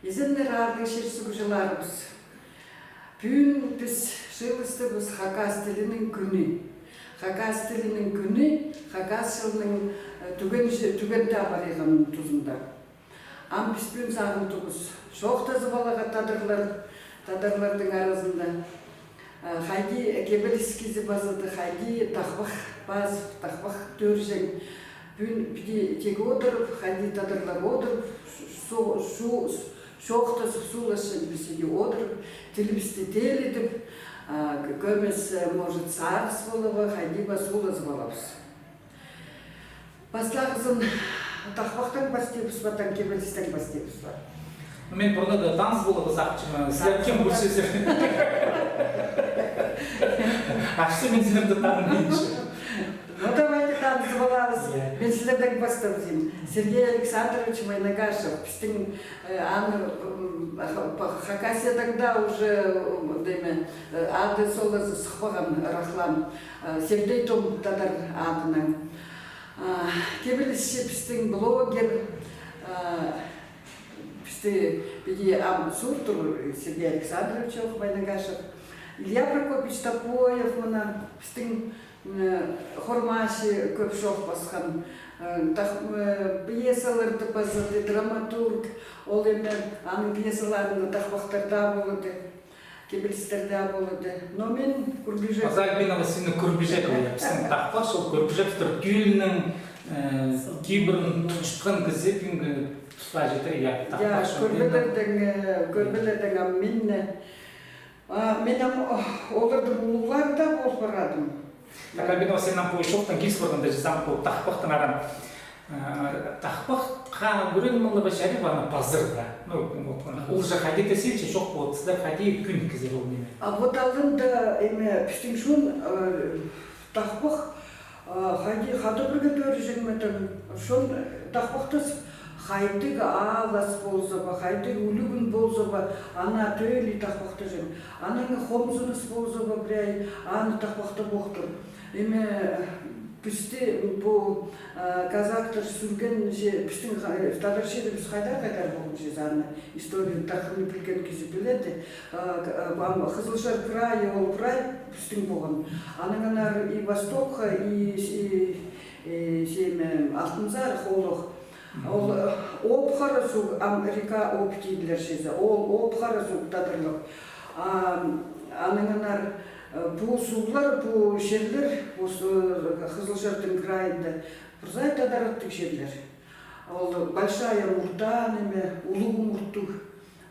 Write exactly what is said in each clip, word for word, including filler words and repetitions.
Изеннер, аарлығ чир-суғҷыларыбыс. Пӱӱн піс чыылыстыбыс хакас тілінің кӱні. Хакас тілінің кӱні хакас чылының, э, тӱген чы-, тӱгенде парғанының тузында. Ам піс пӱӱн сағынтыбыс чоохтазып аларға тадарлар, тадарларның аразында. Э, хайди кибеліс кізі пазады, хайди тахпах пазып, тахпах тӧрҷең. Пӱӱн піди тик одырып, хайди тадарлар одырып, шу-, шу-, чоохтазып, сууласчаң піс піди одырып, тілібісті тееледіп, а, кӧмес, э, может, сарыс полып, хайди ба суулазып алабыс. Пастағызын тахпахтаң пастирбыс па, таң кибелістең пастирбыс па? Ну, мин пурнада таныс поларға сағынчам, сірер кем полчазар? Ачы, мин сірерні таныминчам. Ну, давайте таныс поларбыс. Я. Мин сірердең пастабызим. Сергей Александрович Майнагашев, пістің, э, аны, м, ха-, па-, Хакасиядаң даа уже, м, неме, э, ады-солазы сыхпаған, ырахлаан, э, Сергей Том тадар адынаң. А, кибелісчі пістің блогер, а, пісті піди ам сууртыр Сергей Александрович ох Майнагашев. Илья Прокопьевич Топоев, мына, пістің, м, хормачы кӧп чоох пасхан, э, тах-, э, пьесаларды пазады, драматург, ол эме, аның пьесаларында тахпахтар даа полады. Кибелістер дее полады. Но мин кӧргізем. Аза Альбина Васильевна Курбижекова, я, пістің тахпах, сол Курбижековтар тӧлнің, э, кибірін тутчатхан кізі пӱӱнгі тусха читіре, я, я, тахпах, сол кӧрбелердең, э, кӧрбелердең ам минні. А, мин ам, о, оларның улуғлары даа пол парадым. Так, Альбина Васильевна, пу чоохтаң киліс парғанда, чазам, пу тахпахтың арам. Э, тахпахха ӱгреніп аларға чарир ба аны пазарға? Ну, вот, ол же хайди тізілче, чох, вот, сірер хайди кӧніккезер ол неме. А вот алында, эме, пістің чон, э, тахпах, э, хайди хада пірге тӧрҷең ме, там, чон, э, тахпахтас, хайдағ алас полза ба, хайдағ ӱлӱкӱн полза ба, ана тӧлі тахпахтаҷаң. Анаң хомзыныс полза ба, пірее, аны тахпахтап охтыр. Эме, пісті пу, а, казактар сӱрген че, пістің ха-, тадар чирібіс хайдар-хайдар полған че, аны история тархынны пілген кізі піледі. А, к-, а, ам Хызылчар крайы, ол край пістің полған. Анаң анар и востокха, и, и, и симе Алтынсарығ олох. Ол, э, Оп-Хара суғ, ам река Оп тиділер чізе, ол Оп-Хара суғ тадарлап. А, анаң анар, э, пу суғлар, пу чирлер, пу с-, э, Хызылчардың крайында пырзай тадар аттығ чирлер. Ол Большая Мурта, неме, Улуғ Муртуғ.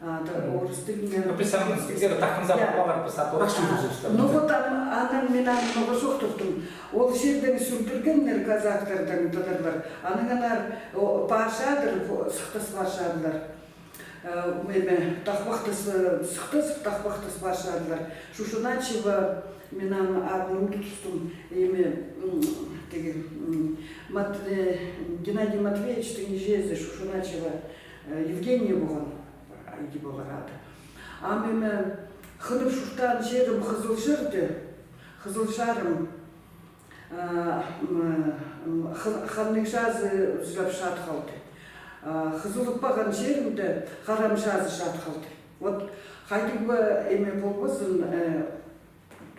А, да, орыс тілінең. Ну, піс ам, егер тахпахха, я, палар піс ат орыс чӱрізібіс. Ну, вот ам, анаң мин аны ноға чоохтаптым. Ол чирдең сӱрдіргеннер казактардаң тадарлар. Анаң анар, о, парчадыр, о, сыхтас парчадылар. Э, эме, тахпахтас, э, сыхтас, тахпахтас парчадылар. Шушуначева, мин аны атын ундутыстым, эме, м, тігі, м, Мат-, э, Геннадий Матвеевичтің іҷезі Шушуначева, э, Евгения полған. Иди полар ады. Ам эме хынып чуртаан чирім Хызылчарды, Хызылчарым, а, м, м, х-, ханның чазы узырап чат халды. А, хызылып парған чирімде харам чазы чат халды. Вот хайдағ ба эме полбазын, э,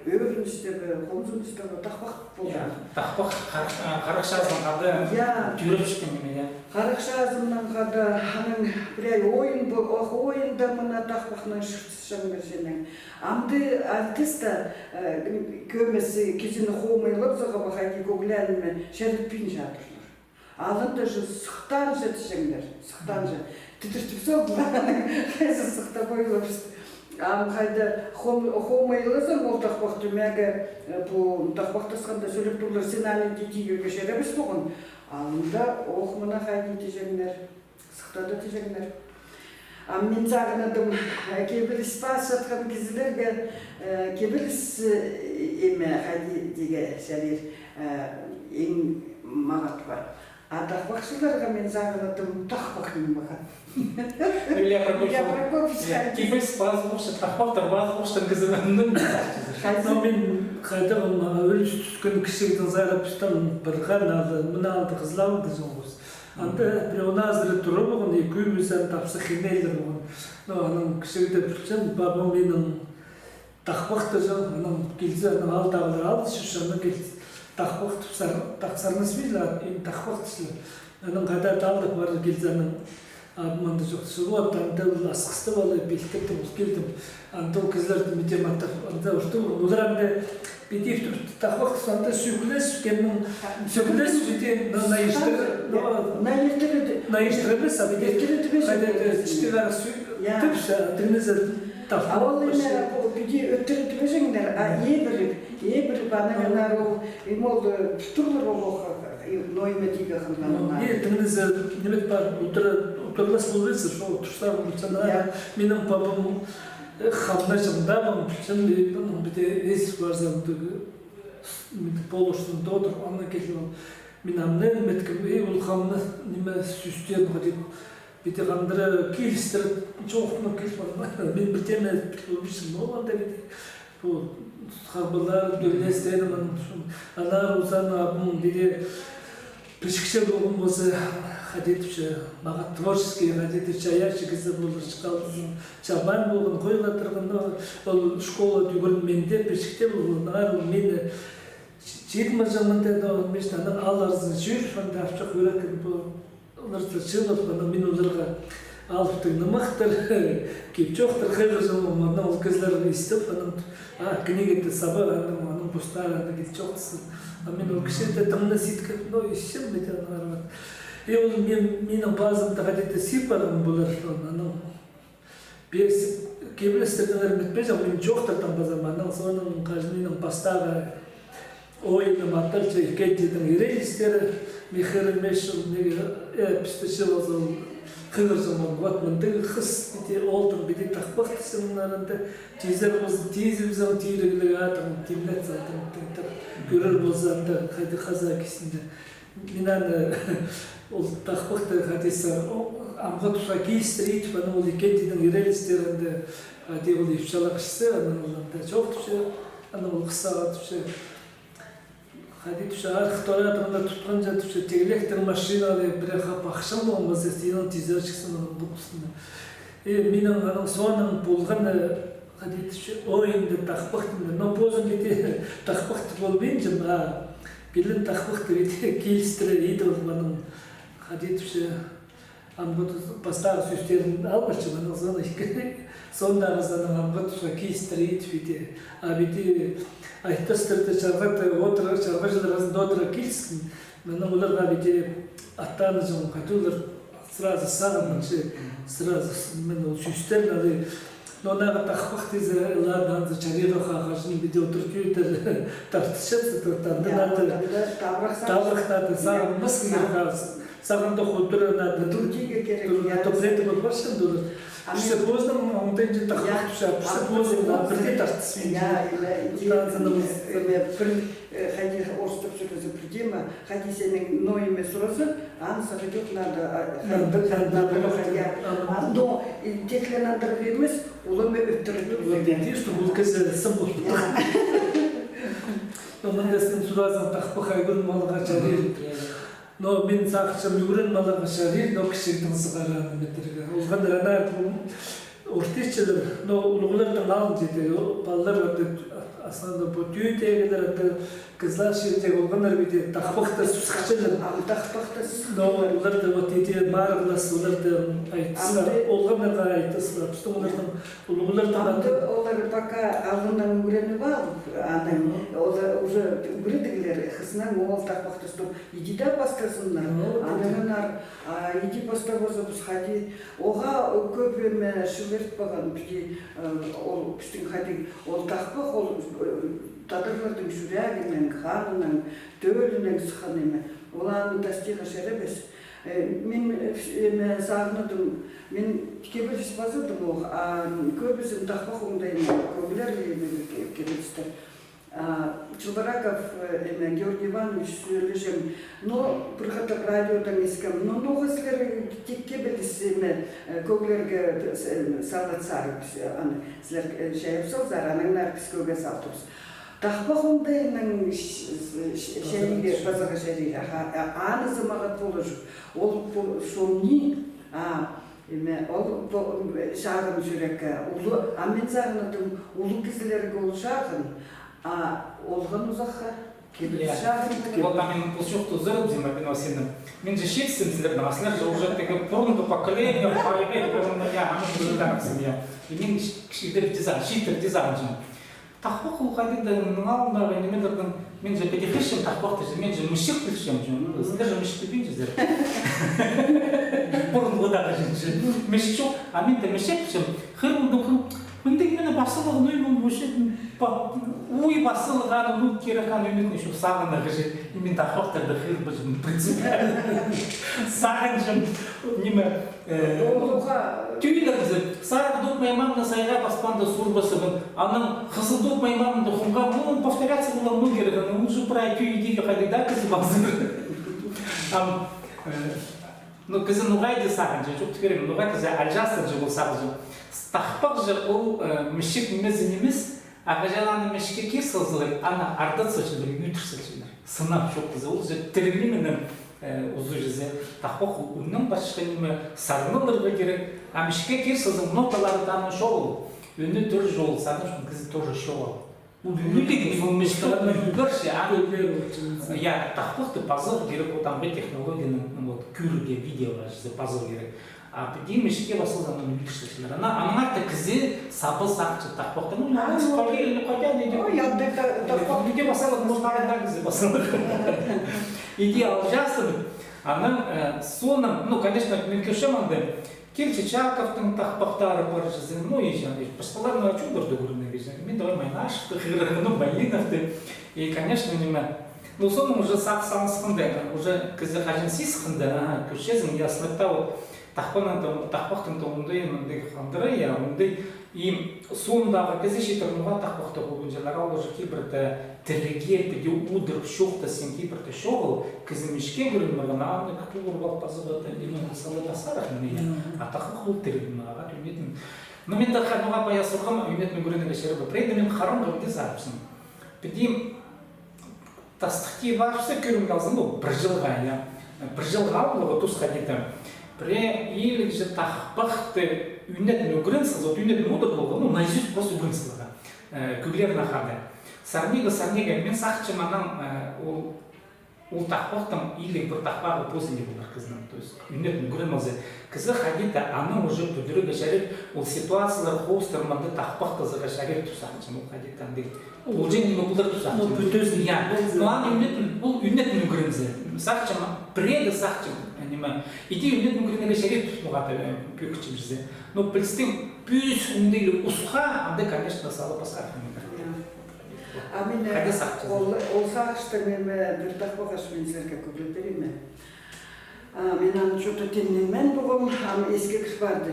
ӧріністе бе, хомзыныста бе, тахпах полды. Я, тахпах хар-, а, харах чазынаң хада, я, тӧреп чыккан неме, я. Харах чазынаң хада, анаң пірее ойын пол-, ох, ойында мына тахпахнаң чыртысчаңнар синең. Амды артиста, э, кӧмес кізіні хомайлап, сағаа ба хайди кӧглеен ме, чарытпин чадырлар. Алында же сыхтаан же тіҷеңнер, сыхтаан же. Тідіртіп салдым, хайзы сыхтап ойлабысты. Ам хайда хом-, хомайлазаң ол тахпахты, мағаа, э, пу тахпахтасханда сӧлеп турлар, син аны иди тигерге чарабас полған. Алында ох, мына хайди тіҷеңнер, сыхтады тіҷеңнер. Ам мин сағынадым, э, кибеліс пасчатхан кізілерге, э, кибеліс, э, эме, хайди тиге чарир, э, иң мағат пар. А тахпахчыларға мин сағынадым, тахпах иң мағат. Илья Прокопьевич, я, кибеліс пазып охча, тахпахтар пазып охчатхан кізі мындағ. Хайзы? Ну, мин хайдағ, м, ӱлӱс тӱскен кічігдең сарап, пістің пір ханада, мына алды Хызылда соғыс. Анда пірее он азыра тура полған, и кӧбізі анда апсах хинейлер полған. Но анаң кічігде пілчем, пабам минің тахпахтаҷаң, анаң килзе, анаң аалдағылар алыс чӧрче, анаң килзе, тахпах тіп сар-, тах сарнас пирзе, ат, ин тахпах тіпчелер. Анаң хада талдап парар килзе, анаң абым анда чох, суғат, анда ол асхыстап ала, пилтіртіп ол килдім. Анда ол кізілерді митем аттап, анда орту, олар анда піди тахпах тіпче, анда сӧклес, кемнің сӧклес, піди на-, найыстыр, но, найыстыр, найыстыр нимес, а піди, хайди, чіті-кара сӧ-, тіпче, тігінізі тахпах. А ол ниме, пу піди ӧттіре тібеҷеңнер, а ибіріп, ибіріп, анаң анар ол, им ол, э, турлар ол, ох, и, но ниме тигі хынған. Но, не, тігінізі, ниме пар, утыра-, утырлас полбассар, сол турсар, мына, минің пабам, э, хамнаҷаң даа, мин пілчем, и, ну, піди ес парзам, тігі, с-, мин полушын тодыр, аны келіп ал. Мин амны ниме иткем, и, ол хамны, ниме, сӧстерін, хайди, піди хандыра килістіре, чоохтап киліп алды. Мин пір теме пілбинчем, ол анда піди. Пу хабалар, тӧлестері, мының ушын. Анар узаны абым піди пічікче полған полза, хайди тіпче, мағаа творческий, хайди тіпче, аяҷы кізі полар, чалғызын, чабан полған, хойладырған, но ол школада ӱгренмеенде, пічікте полған, анар ол мині читмеҷең мында, но, мин анаң аларзын чӧр, анда апчах ӱрекем пу. Олар чыылып, анаң мин оларға алыптығ нымахтар, кип-чоохтар хығырҷаң, анаң ол кізілер истіп, анаң, а, книгада саба, анаң, анаң постары, анаң кип-чоохтазын. А мин ол кічігде тыңнас иткем, но, исчем, мин анар. И ол мин, минің пазымда хайди-да сип парған полар, анаң пес кибелістердең ірметпеҷең, мин чоохтардаң пазам, анаң соонаң хаҷан минің пастағы ойыным атталча Иккенҷінің ирелістері, Михаил Мешин, неге, э, пісті чыылза ол хығырҷаң, вот мындағ хыс, піди, оолтың, піди тахпахтаҷаң, анарында тизер, тизібізең, тирігліг адың, тимнет салтың, тыңтыр, кӧрер полза, анда хайди хазаа кистінде. Мин аны, ол тахпахты хайди сар, о, амғы тусха килістіре ит, анаң ол Иккенҷінің ирелістерінде, хайди ол ипчі алғышсы, анаң ол анда чоохтапча, анаң ол хыс сағынча, хайди тіпче, арых торадығ анда тутханҷа тіпче, тегілектің машиналы пірее хап ахчаң полбаза, синің тизер чіксін, анаң ол хысында. И минің анаң соонаң полған, э, хайди тіпче, ойында тахпахтың, но позым піди тахпахты полбинчам, а пілін тахпахты піди килістіре ит ол мының, хайди тіпче, амғы тус-, пастағы сӧстерін алыбысчам, анаң соонаң іккі, соондағы соонаң амғы тусха килістіре ит піди. А піди айтыстарда чарғыда одыра, чарғыҷылар аразында одыра киліскен, мына оларға піди аттаныҷаң, хайди олар сразу сағынча, сразу с-, мына ол сӧстерін алай. Но анағы тахпах тізе, ладно, анзы чарир ох, хаҷан піди одыр тӧӧй тартысчатса, тартты, анда надо, табырах надо, сағынмас кирек, сағынды ходыра надо. Тур тигі кирек, тур, я, то прет вот вообще надо. А пісте позының оңдайынҷа тахпах тіпче, пісте позының, а, пірдее тартыспинча. Я, я, пір, э, хайди орыстап чӧрзе, пір тема, хайди сенің ноо ниме суразып, аны сағынҷох надо, а, хайди, надо, надо, я. А, но, и тек ле нандырарға нимес, улам ӧттіріп. Вот, и тиң, что ол кізі сым полып. Я. Но мында сен суразың, тахпах ӱгреніп аларға чарир. Но мин сағынчам, ӱгреніп аларға чарир, но кічігдең сығара аны ниме итерге. Олғаннар анар орта итчелер, но улуғлардаң алын читі, о, палалар анда, основном, пу тӧӧ тегілер анда, кізілер чирде олғаннар піди тахпахты сыхчалар. А, тахпахты сых-. Но оларда вот иди марығлас, оларда айтысха, олғаннарға айтысха, пістің олардаң, улуғлардаң анда. Олар пока алыннаң ӱгреніп алып, анаң, олар уже ӱгредіглер, хыснаң ол тахпахты ступ. Иди даа пастазыннар. Ну, вот. Анаң анар, а, иди пастабаза піс хайди. Оға кӧп ниме чыл ирт парған, піди, э, ол пістің хайди, ол тахпах, ол, э, тадарларның чӱрегінең, ханының, тӧлінең сыххан ниме. Ол аны тастирға чарабас. Э, мин, э, вс-, э, ниме, сағынадым, мин кибеліс пазадым ох, а кӧбізін тахпах оңдайын кӧглер, ниме, ки-, кибелістер. А, Челбораков, э, ниме, Георгий Иванович сӧлеҷең, но пір хатап радиодаң искем, но ноға сірер тик кибеліс, ниме, э, кӧглерге, э, салатсар, э, аны сірер, э, чайап салзар, анаң анар піс кӧгге салтырбыс. Тахпах оңдайның ч-, ч-, чарир, пазарға чарир. Аха, а-, аны сымағат полар чох. Ол по-, сомни, а, име, ол по-, чағын чӱрекке, улуғ, а мин сағынадым, улуғ кізілерге ол чағын, а олған узахха кибір чағын. Вот, а мин пулчухты узарыбызим, Альбина Васильевна. Мин же читсем сірернең, а сірер же уже тігі пурунғы поколение, хайғай пурунғы, я, аны уже, я. И мин читір дизайн, читір дизайн. Тахпах ол хайди-да, мының алнындағы нимелердең, мин же піди хығырчам тахпахты же, мин же мічік пілчем же, сірер же мічік пілбинчезер. Пурунғыдағы же, же мічік чох, а мин дее мічік пілчем. Хығырдым, хығырдым, мындағ ниме пазылығ, ну, ну, вообще, па-, уй пазылығ, аны, ну, кирек, аны, ӱнетін чох, сағынарға же. И мин тахпахтарды хығырбаҷам, в принципе. Сағынчам, ниме, Э, тӱӱлерзі, сарығ тутмай мамны сайға паспанда сурбасыбын, анаң хызыл тутмай мамны хумға, ну, повторяться полар, ну, кирек, ну, уже прай тӱӱ идерге хайди даа кізі пазыр. Ам, э, ну, кізі ноға иди сағынча, чох, тикерім, ноға кізі алҷаастырча пол сағынча. Тахпах же ол, э, мічік нимезі нимес, а хаҷан аны мічікке кир салзалар, аны ардат салчалар, ӱдір салчалар. Сынап чоохтаза, ол же тіріг нименең, э, узуҷызы. Тахпах ол ӱннең пасха ниме, сарныларға кирек. А мічікке кир салзаң, ноталары таныҷаң чоғыл. Ӱні тӧрҷе ол, сағынчам, кізі тоже чоғыл. Ол ӱннең, ол мічіктерні ӱгренче, а, я, тахпахты пазарға кирек, вот, амғы технологияны, вот, кӧрерге, видеоға же пазарға кирек. А піди мічікке пазылзаң, аны ӱдір салчалар. Ана, анаң артых кізі саба сағынча тахпахты. Ну, а, ну, психология или хотя не, ой, андағ та-, тахпах. Піди пазылар, может, анда кізі пазылар. Иди алҷаастырып. Анаң, э, соонаң, ну, конечно, мин кӧрчем анда Кильчичаковтың тахпахтары пар чізе, ну, и же, и пасхаларның чоохтарын ӱгренерге же. Мин давай Майнашевты хығырарбын, ну, Малиновты. И, конечно, ниме, ну, соонаң уже сағыс алысханда, уже кізі хаҷан сисханда, ага, кӧрчезің, я, сынап таа, вот, тахпахтың тон-, тахпахтың тонында, мындағ хандыра, я, мындағ, и соондағы кізі читірген, ноға тахпахты хулинчалар, ол уже кибірде тіріге піди удур чоохтазаң, кибірде чоғыл, кізі мічікке ӱгренмеен, аны кӱ кӱріп алып пазып алды, и, ну, сала пазарах, мына, я. А тахпах ол тіріг, ағаа ӱнетін. Ну, мин дее ха-, ноға пая сурғам, ӱнетін ӱгренерге чарир ба. Пірее мин харынғам даа сағынчам. Піди тастыхти парыбысса, кӧрімге алзам, ну, пір чылға, я. Пір чылға алып, тусха китті. Пірее иліг же тахпахты ӱнетін ӱгрен салза, вот ӱнетін удур поларға, ну, наизусть просто ӱгрен саларға. Э, кӧглеріне хада. Сарнирға, сарнирға, мин сағынчам, анаң, э, ол, ол тахпахтың иліг пір тахпағы позы не полар кізінің. То есть, ӱнетін ӱгрен алза, кізі хайди-да аны уже пӱдірерге чарир, ол ситуациялар хоостыра мында тахпахтазарға чарир тіп сағынчам, ол хайди-да андағ. Ол же ниме полар тіп сағынчам. Ну, пӱдірзін. Я. Ну, аны ӱнетін, ол ӱнетін ӱгрензе. Сағынчам, пірее сағынчам, ниме. Иди ӱнетін ӱгренерге чарир тіп, ноға-да, э, пӧгінчем чізе. Но пілістең, пӱӱс оңдайлығ усха, анда, конечно, сала пасха ниме. Я. А мин, э, хайди сағынчам. Ол, ол сағыста мин, э, пір тахпах аш мин сірерге кӧглеп пирем. А, мин аны чоохтап тимненмеен полғам, ам иске кір парды.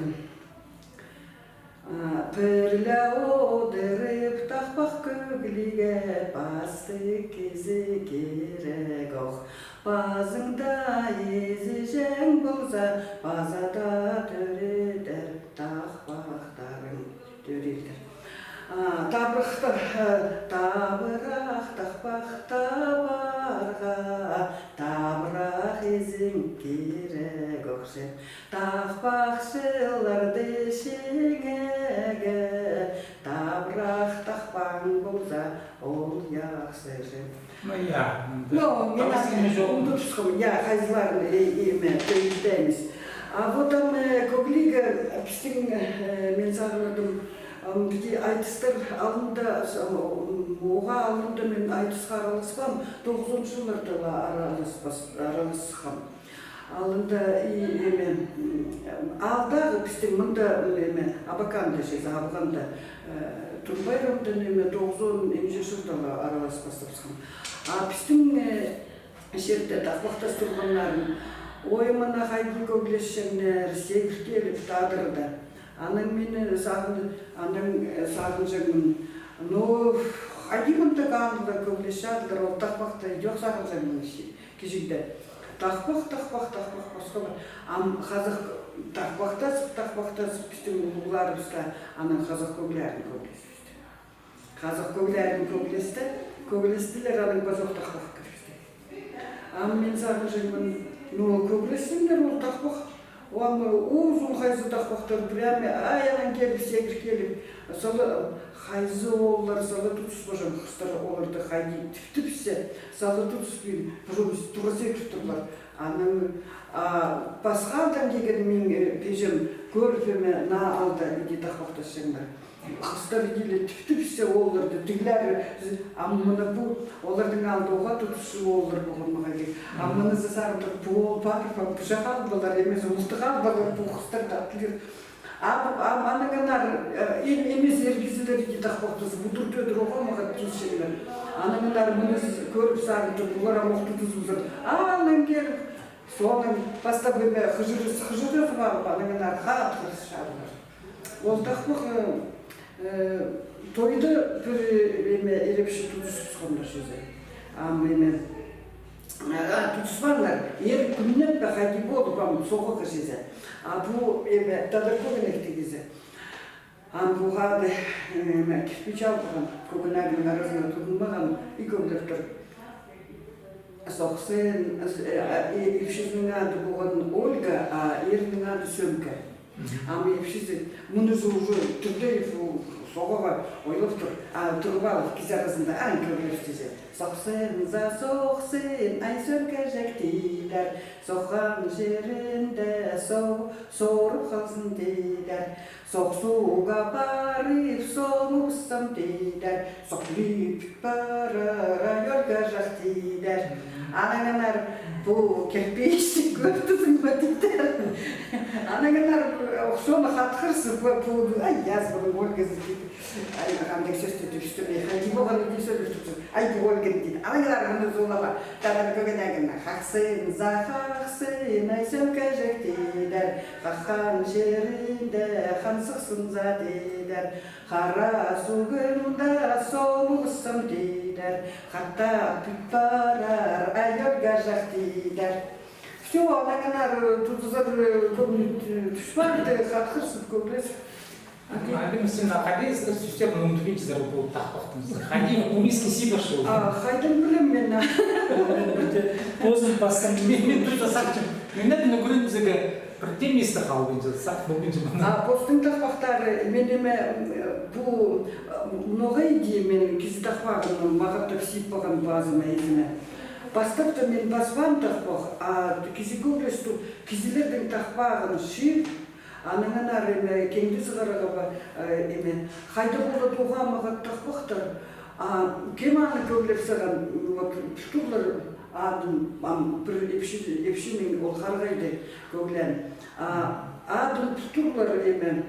А, пір ле одырып тахпах кӧглиге пастығ кізі кирек ох. Пазыңда изіҷең полза, паза даа тӧридер, тахпахтарың тӧридер. А, табырахтар, э, табырах тахпах табарға, табырах изің кирек ох че. Тахпахчыларды чиңерге табырах тахпаң полза, ол яхшы че. Ну, я, ну, да. Ну, мин аны ундутчам, я, хайзыларын, э, име, тӧритеміс. А вот ам, э, кӧглиге, пістің, э, мин сағынадым, ам, піди айтыстар алнында, ам, оға алнында мин айтысха араласпаам, тоғызонынҷы чылларда ла араласпас-, араласхам. Алнында и, име, м, алдағы пістің мында, м, име, Абаканда чізе, Абаканда, э, Турбайрамда, име, тоғызон нимҷе чылда ла араласпас тапсхам. А пістің, э, чирде тахпахтас турғаннарын, ой, мына хайди кӧглесчеңнер, сегір киліп, тадар даа. Анаң мин сағын-, анаң, э, сағынчам мин. Ну, хайди мында каанлар кӧглесчелер, ол тахпахты идӧк сағынчам мин чи-, кічігде. Тахпах, тахпах, тахпах, пасха пар. Ам хазах тахпахтазып, тахпахтазып, пістің улуғларыбыс даа анаң хазах кӧглерін кӧглезібісті. Хазах кӧглерін кӧглесті, кӧглестілер, анаң пазох тахпах кірісті. Ам мин сағынчам, ну, кӧглессіннер ол тахпах. Ам узун хайзы тахпахтар прямо, ай, анаң киліп, сегір киліп, сала хайзы ооллар сала тудыспаҷаң, хыстар оларны хайди тіптепсе, сала тудыспин, пожалуйста, тура сегір турлар. Анаң, а, пасха аалдаң килген мин, э, пеҷем кӧріп, эме, наа аалда иди тахпахтасчаңнар. Хыстар иділе тіптепсе оолларны, тігілер, ам мына пу оларның аалда уғаа тудысчы ооллар полған мағаа кирек. Ам мынызы сағынчам, пу оол пар, пу пічек аал полар, нимес, мылтых аал полар, пу хыстарны атылир. Ам, ам, анаң анар, э, ин-, нимес, ир кізілер иди тахпахтазып, удур-тӧдір уғаа мағаа тиисчеңнер. Анаң анар мынызы кӧріп сағынчам, пулар ам ох тудызыбызар. Анаң киліп, соонаң пастап, эме, хыҷырыс-, хыҷырызып алып, анаң анар хатхырысчалар. Ол тахпах, э, э, тойда пір, э, эме, ирепчі тудызыбысханнар чізе. Ам, эме, а, тудыспааннар, ир кӱннеп пе, хайди полып, ам соғарға чізе. А пу, эме, тадар кӧгенектіг кізі. Ам пу хада, эме, кирпич алған, кӧгенегінің аразына тудынмаған, и кӧглеп тур. Сох син, э, э, э, ипчізінің ады полған Ольга, а ирінің ады Сӧмке. Ам ипчізі, мыны уже тӱрде, пу соғарға ойлап тур, а турып алып, кізі аразында анаң кӧглеп тізе. Сох син, за сох син, ай, Сӧмкеҷек, тидір, соххан чирінде соо-, сорып халзын, тидір. Сох суға парып, сомыбыссам, тидір. Сох лип парар, ай, Ольгаҷах, тидір. Анаң анар пу кирпичті кӧрдізің ме, тидір. Анаң анар, э, соны хатхырзып, пу, пу, ай, язбаның Ольгазы, тидір. Ай, андағ сӧсті тӱстірмей, хайди полған иди сӧлестірзің. Ай, пу Ольга, тидір. Анаң анар мыны зулама. Тадар кӧгенегіне. Хах син, за хах син, ай, Сӧмкеҷек, тидір. Хаххан чирінде хан сыхсынза, тидір. Хара суғында сомыбыссам, тидір. Хаттап пит парар, ай, Ольгаҷах, тидір. Всё, анаң анар тудызар, э, кӧмніт, э, тӱс парды, хатхырзып кӧглес. Альбина Васильевна, а хайди сірер сӧстерні ундутчазар пу тахпахтың? Хайди ум іске сиберче ол? А, хайдаң пілем мин, а? Позым пастым. Мин, мин тоже сағынчам. Мин аны ӱгренібізерге пір тее мисте халбинча, сағын полбинчам. А, постың тахпахтары, мин, эме, м, пу, м, ноға иди мин кізі тахпағын мағаттап сибіп алғам пазыма, ізіме. Пастап та мин паспаам тахпах, а кізі кӧглес тур, кізілернің тахпағын сибіп, анаң анар, эме, кемді сығарарға ба, э, эме, хайда полар уғаа мағаа тахпахтар, а кем аны кӧглеп салған, вот, пӱтӱрлер адын, ам, пір ипчі, ипчі мин ол харағайда кӧглеем. А адын пӱтӱрлер, эме,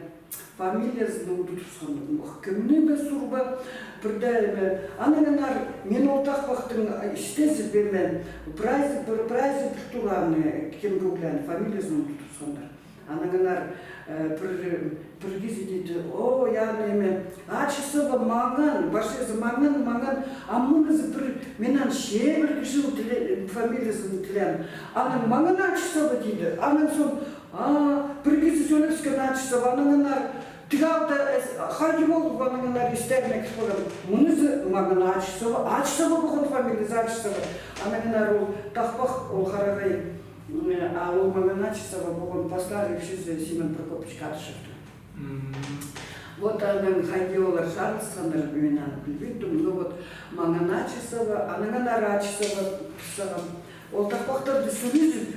фамилиязын ундутыбысхам, кемні бе сурба, пірдее, эме, анаң анар мин ол тахпахтың, э, істезіп, эме, прайзы, пір, прайзы пір тур аны кем кӧглеен, фамилиязын ундутыбысханнар. Анаң анар, э, пір, пір кізі тиді, о, я, неме, Ачысова Маңан, парчазы Маңан, Маңан, а мынызы пір, мин аны чибіргі чыл тіле-, фамилиязын тілеем. Анаң Маңан Ачысова тиді. Анаң соң, а, пір кізі сӧлебіскен Ачысова, анаң анар тігі аалда, э, хайди полып, анаң анар истеріне кір парған. Мынызы Маңан Ачысова, Ачысова полған фамилиязы, Ачысова. Анаң анар ол тахпах, ол харағай. М, а ол Маңан Ачысова полған пастағы ипчізі Семен Прокопьевич Кадышевтің. М. Вот анаң хайди олар чарылысханнар, мин аны пілбинчем. Ну вот, Маңан Ачысова, анаң анар Ачысова пір сағам. Ол тахпахтарды сӱрізіп,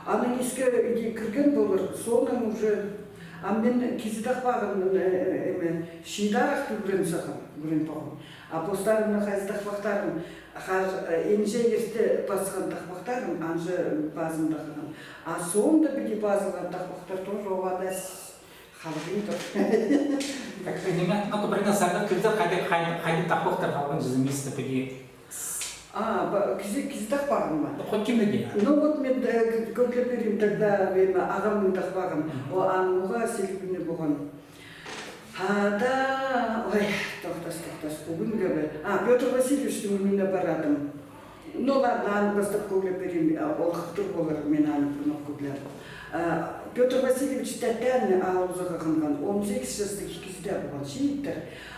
анаң іске иди кірген полар, соонаң уже, а мин кізі тахпағын, э, эме, чиит арах ӱгрен сағам, ӱгрен полғам. А постарымның хайзы тахпахтарын, хар-, э, инҷе ирте пасхан тахпахтарым, анҷа пазымда халған. А соонда піди пазылған тахпахтар тоже оғаа даа с-, халбин тур. Так, ниме, ну, примерно, сағынып кӧрзер, хайди, хайди, хайди тахпахтар халған чізе мисте піди. А, ба-, кізі, кізі тахпағын ба? Хоть кемнің дее. Ну, вот мин, э, кӧ-, кӧглеп пирим тогда, мин ағамның тахпағын. Мгм. О, аның уғаа силікпіні полған. Ада, ой, тохтас, тохтас, пӱгӱн кӧбе. А, Пётр Васильевичтің ӱніне парадым. Ну ладно, аны пастап кӧглеп пирим, а, ол хытыр полар, мин аны пурнап кӧглерім. А, Пётр Васильевич Тәтәні алызарға хынған, он сигіс частығ ікізі дее полған, чииттер.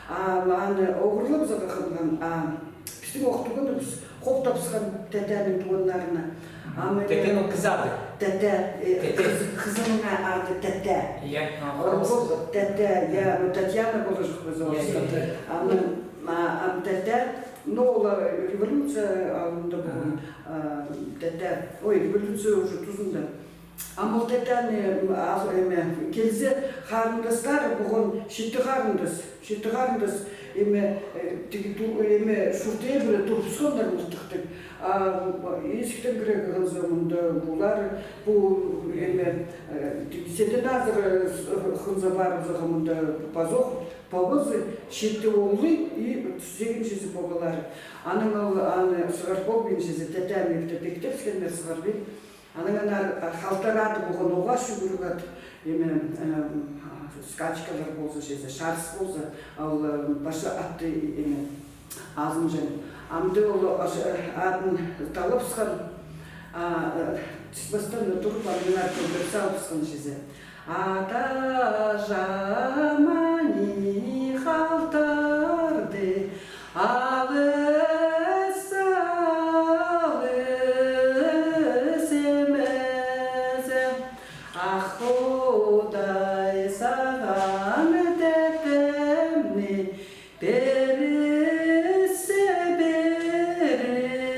А, аны оғырлабызарға хынған, а, пістің ох туғаныбыс хох табысхан Тәтәнің туғаннарына. Ам Тәтәнің кізі ады? Тәтә, э, Тәтә. Хыз-, хызының ады Тәтә. Я, а, ол хыз-, Тәтә, я, ну, Татьяна полар чох па, я, я, я. Ам, а, ам Тәтә, ну, ол, э, революция алнында полған, а, Тәтә, ой, революция уже тузында. Ам ол Тәтәні, м, а, эме, килзе, харындастары полған читі харындас, читі харындас, эме, э, тігі ту-, эме, чуртирға турыбысханнар мылтыхтығ. А, м, исіктең кірерге хынза, мында полар, пу, эме, э, тігі сидік азыра, э, с-, хынза парыбызарға, мында пазох, пабазы, читі оолы и сигізінҷізі пабалары. Анаң ол, аны сығар полбинчазы, Тәтәні ипте пиктепчеткеннер, сығарбин. Анаң аннаңар, а, халтар ады полған, оғаа чӱгӱрік ат, эме, эм, а, скачкалар полза чізе, чарыс полза, ол, эм, пасча атты, эме, азынҷаң. Амды ол, а, адын таллабысхан, а, э, тіс пастаң турып, аннаңар кӧглеп салыбысхан чізе. Ат-аҷам ани халтарды алыс, алыс нимезі. Ах Худай, сағам Тәтемні пиріссе,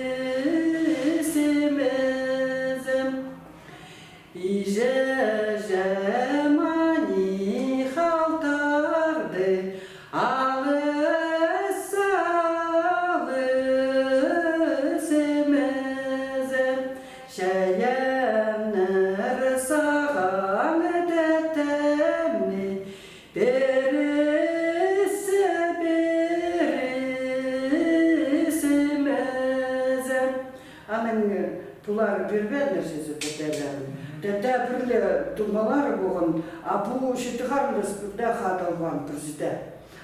пиріссе нимезі. Иҷе-аҷам ани халтарды алыс, алыс нимезі. Чайааннар сағам Тәтемні пиріссе, пиріссе нимезі. Анаң, э, пулар пирбееннер чізе тәтелерін. Тәте пір ле туңмалары полған, а пу читі харындас пірдее хада албаан пірсі дее.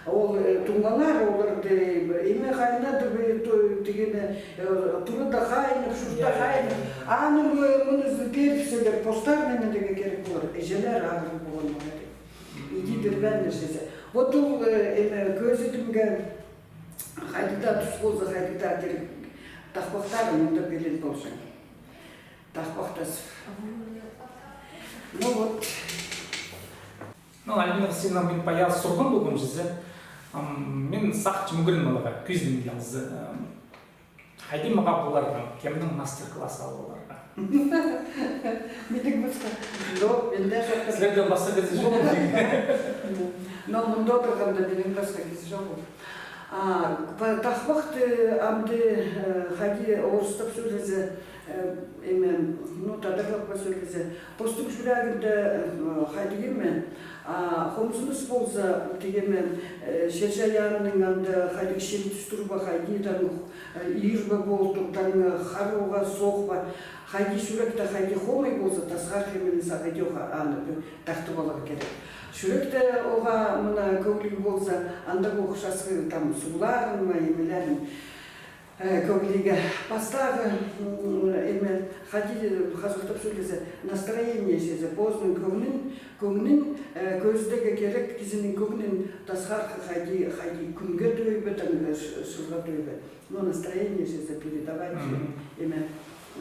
Ол, э, туңмалары оларды, э, име хайнадып, э, то-, тігені, э, турада хайнап, чуртта хайнап. Аның, э, мыны пирібісселер, постарына ниме дее кирек полар. Іҷелері ағырығ полған олар. Иди пирбееннер чізе. Вот ол, э, эме, кӧзідімге хайдағ даа тус полза, хайдағ даа кирек тахпахтары мында пілін полҷаң. Тахпахтазып. Ну вот. Ну, Альбина Васильевна, мин паян сурған полғам чізе. Ам, мин сағынчам ӱгреніп аларға, кӧзідімге алза. Ам, хайди мағаа поларға, кемнең мастер-класс алып аларға? Минің пасха. Чох, мында чох. Сірердең пасха кізі чох. Но мында одырғанда минің пасха кізі чох. А, па-, тахпахты амды, э, хайди орыстап сӧлезе, э, эме, ну, тадарлап па сӧлезе. Постың чӱрегінде, э, хайдағ име, а, хомзыныс полза, тігі име, э, чир-чайаанның анда хайдағ чил тӱс турба, хайди таң, э, ирбе полтыр, таң, э, хар оға соохпа, хайди чӱректе, хайди хомай полза, тасхар хемені сағыдох, аны, э, тартып аларға кирек. Чӱректе оға мына кӧгліг полза, андағ ох часхы там сууларын ма, нимелерін. Э, кӧглиге пастағы, м, эме, хайди, хазыхтап сӧлезе, настроение чізе, позының кӧңнін, кӧңнін, э, кӧзідерге кирек, кізінің кӧңнін тасхар хайди, хайди кӱнге тӧӧй бе, таң, э, ш-, чылға тӧӧй бе. Ну, настроение чізе передавать, эме,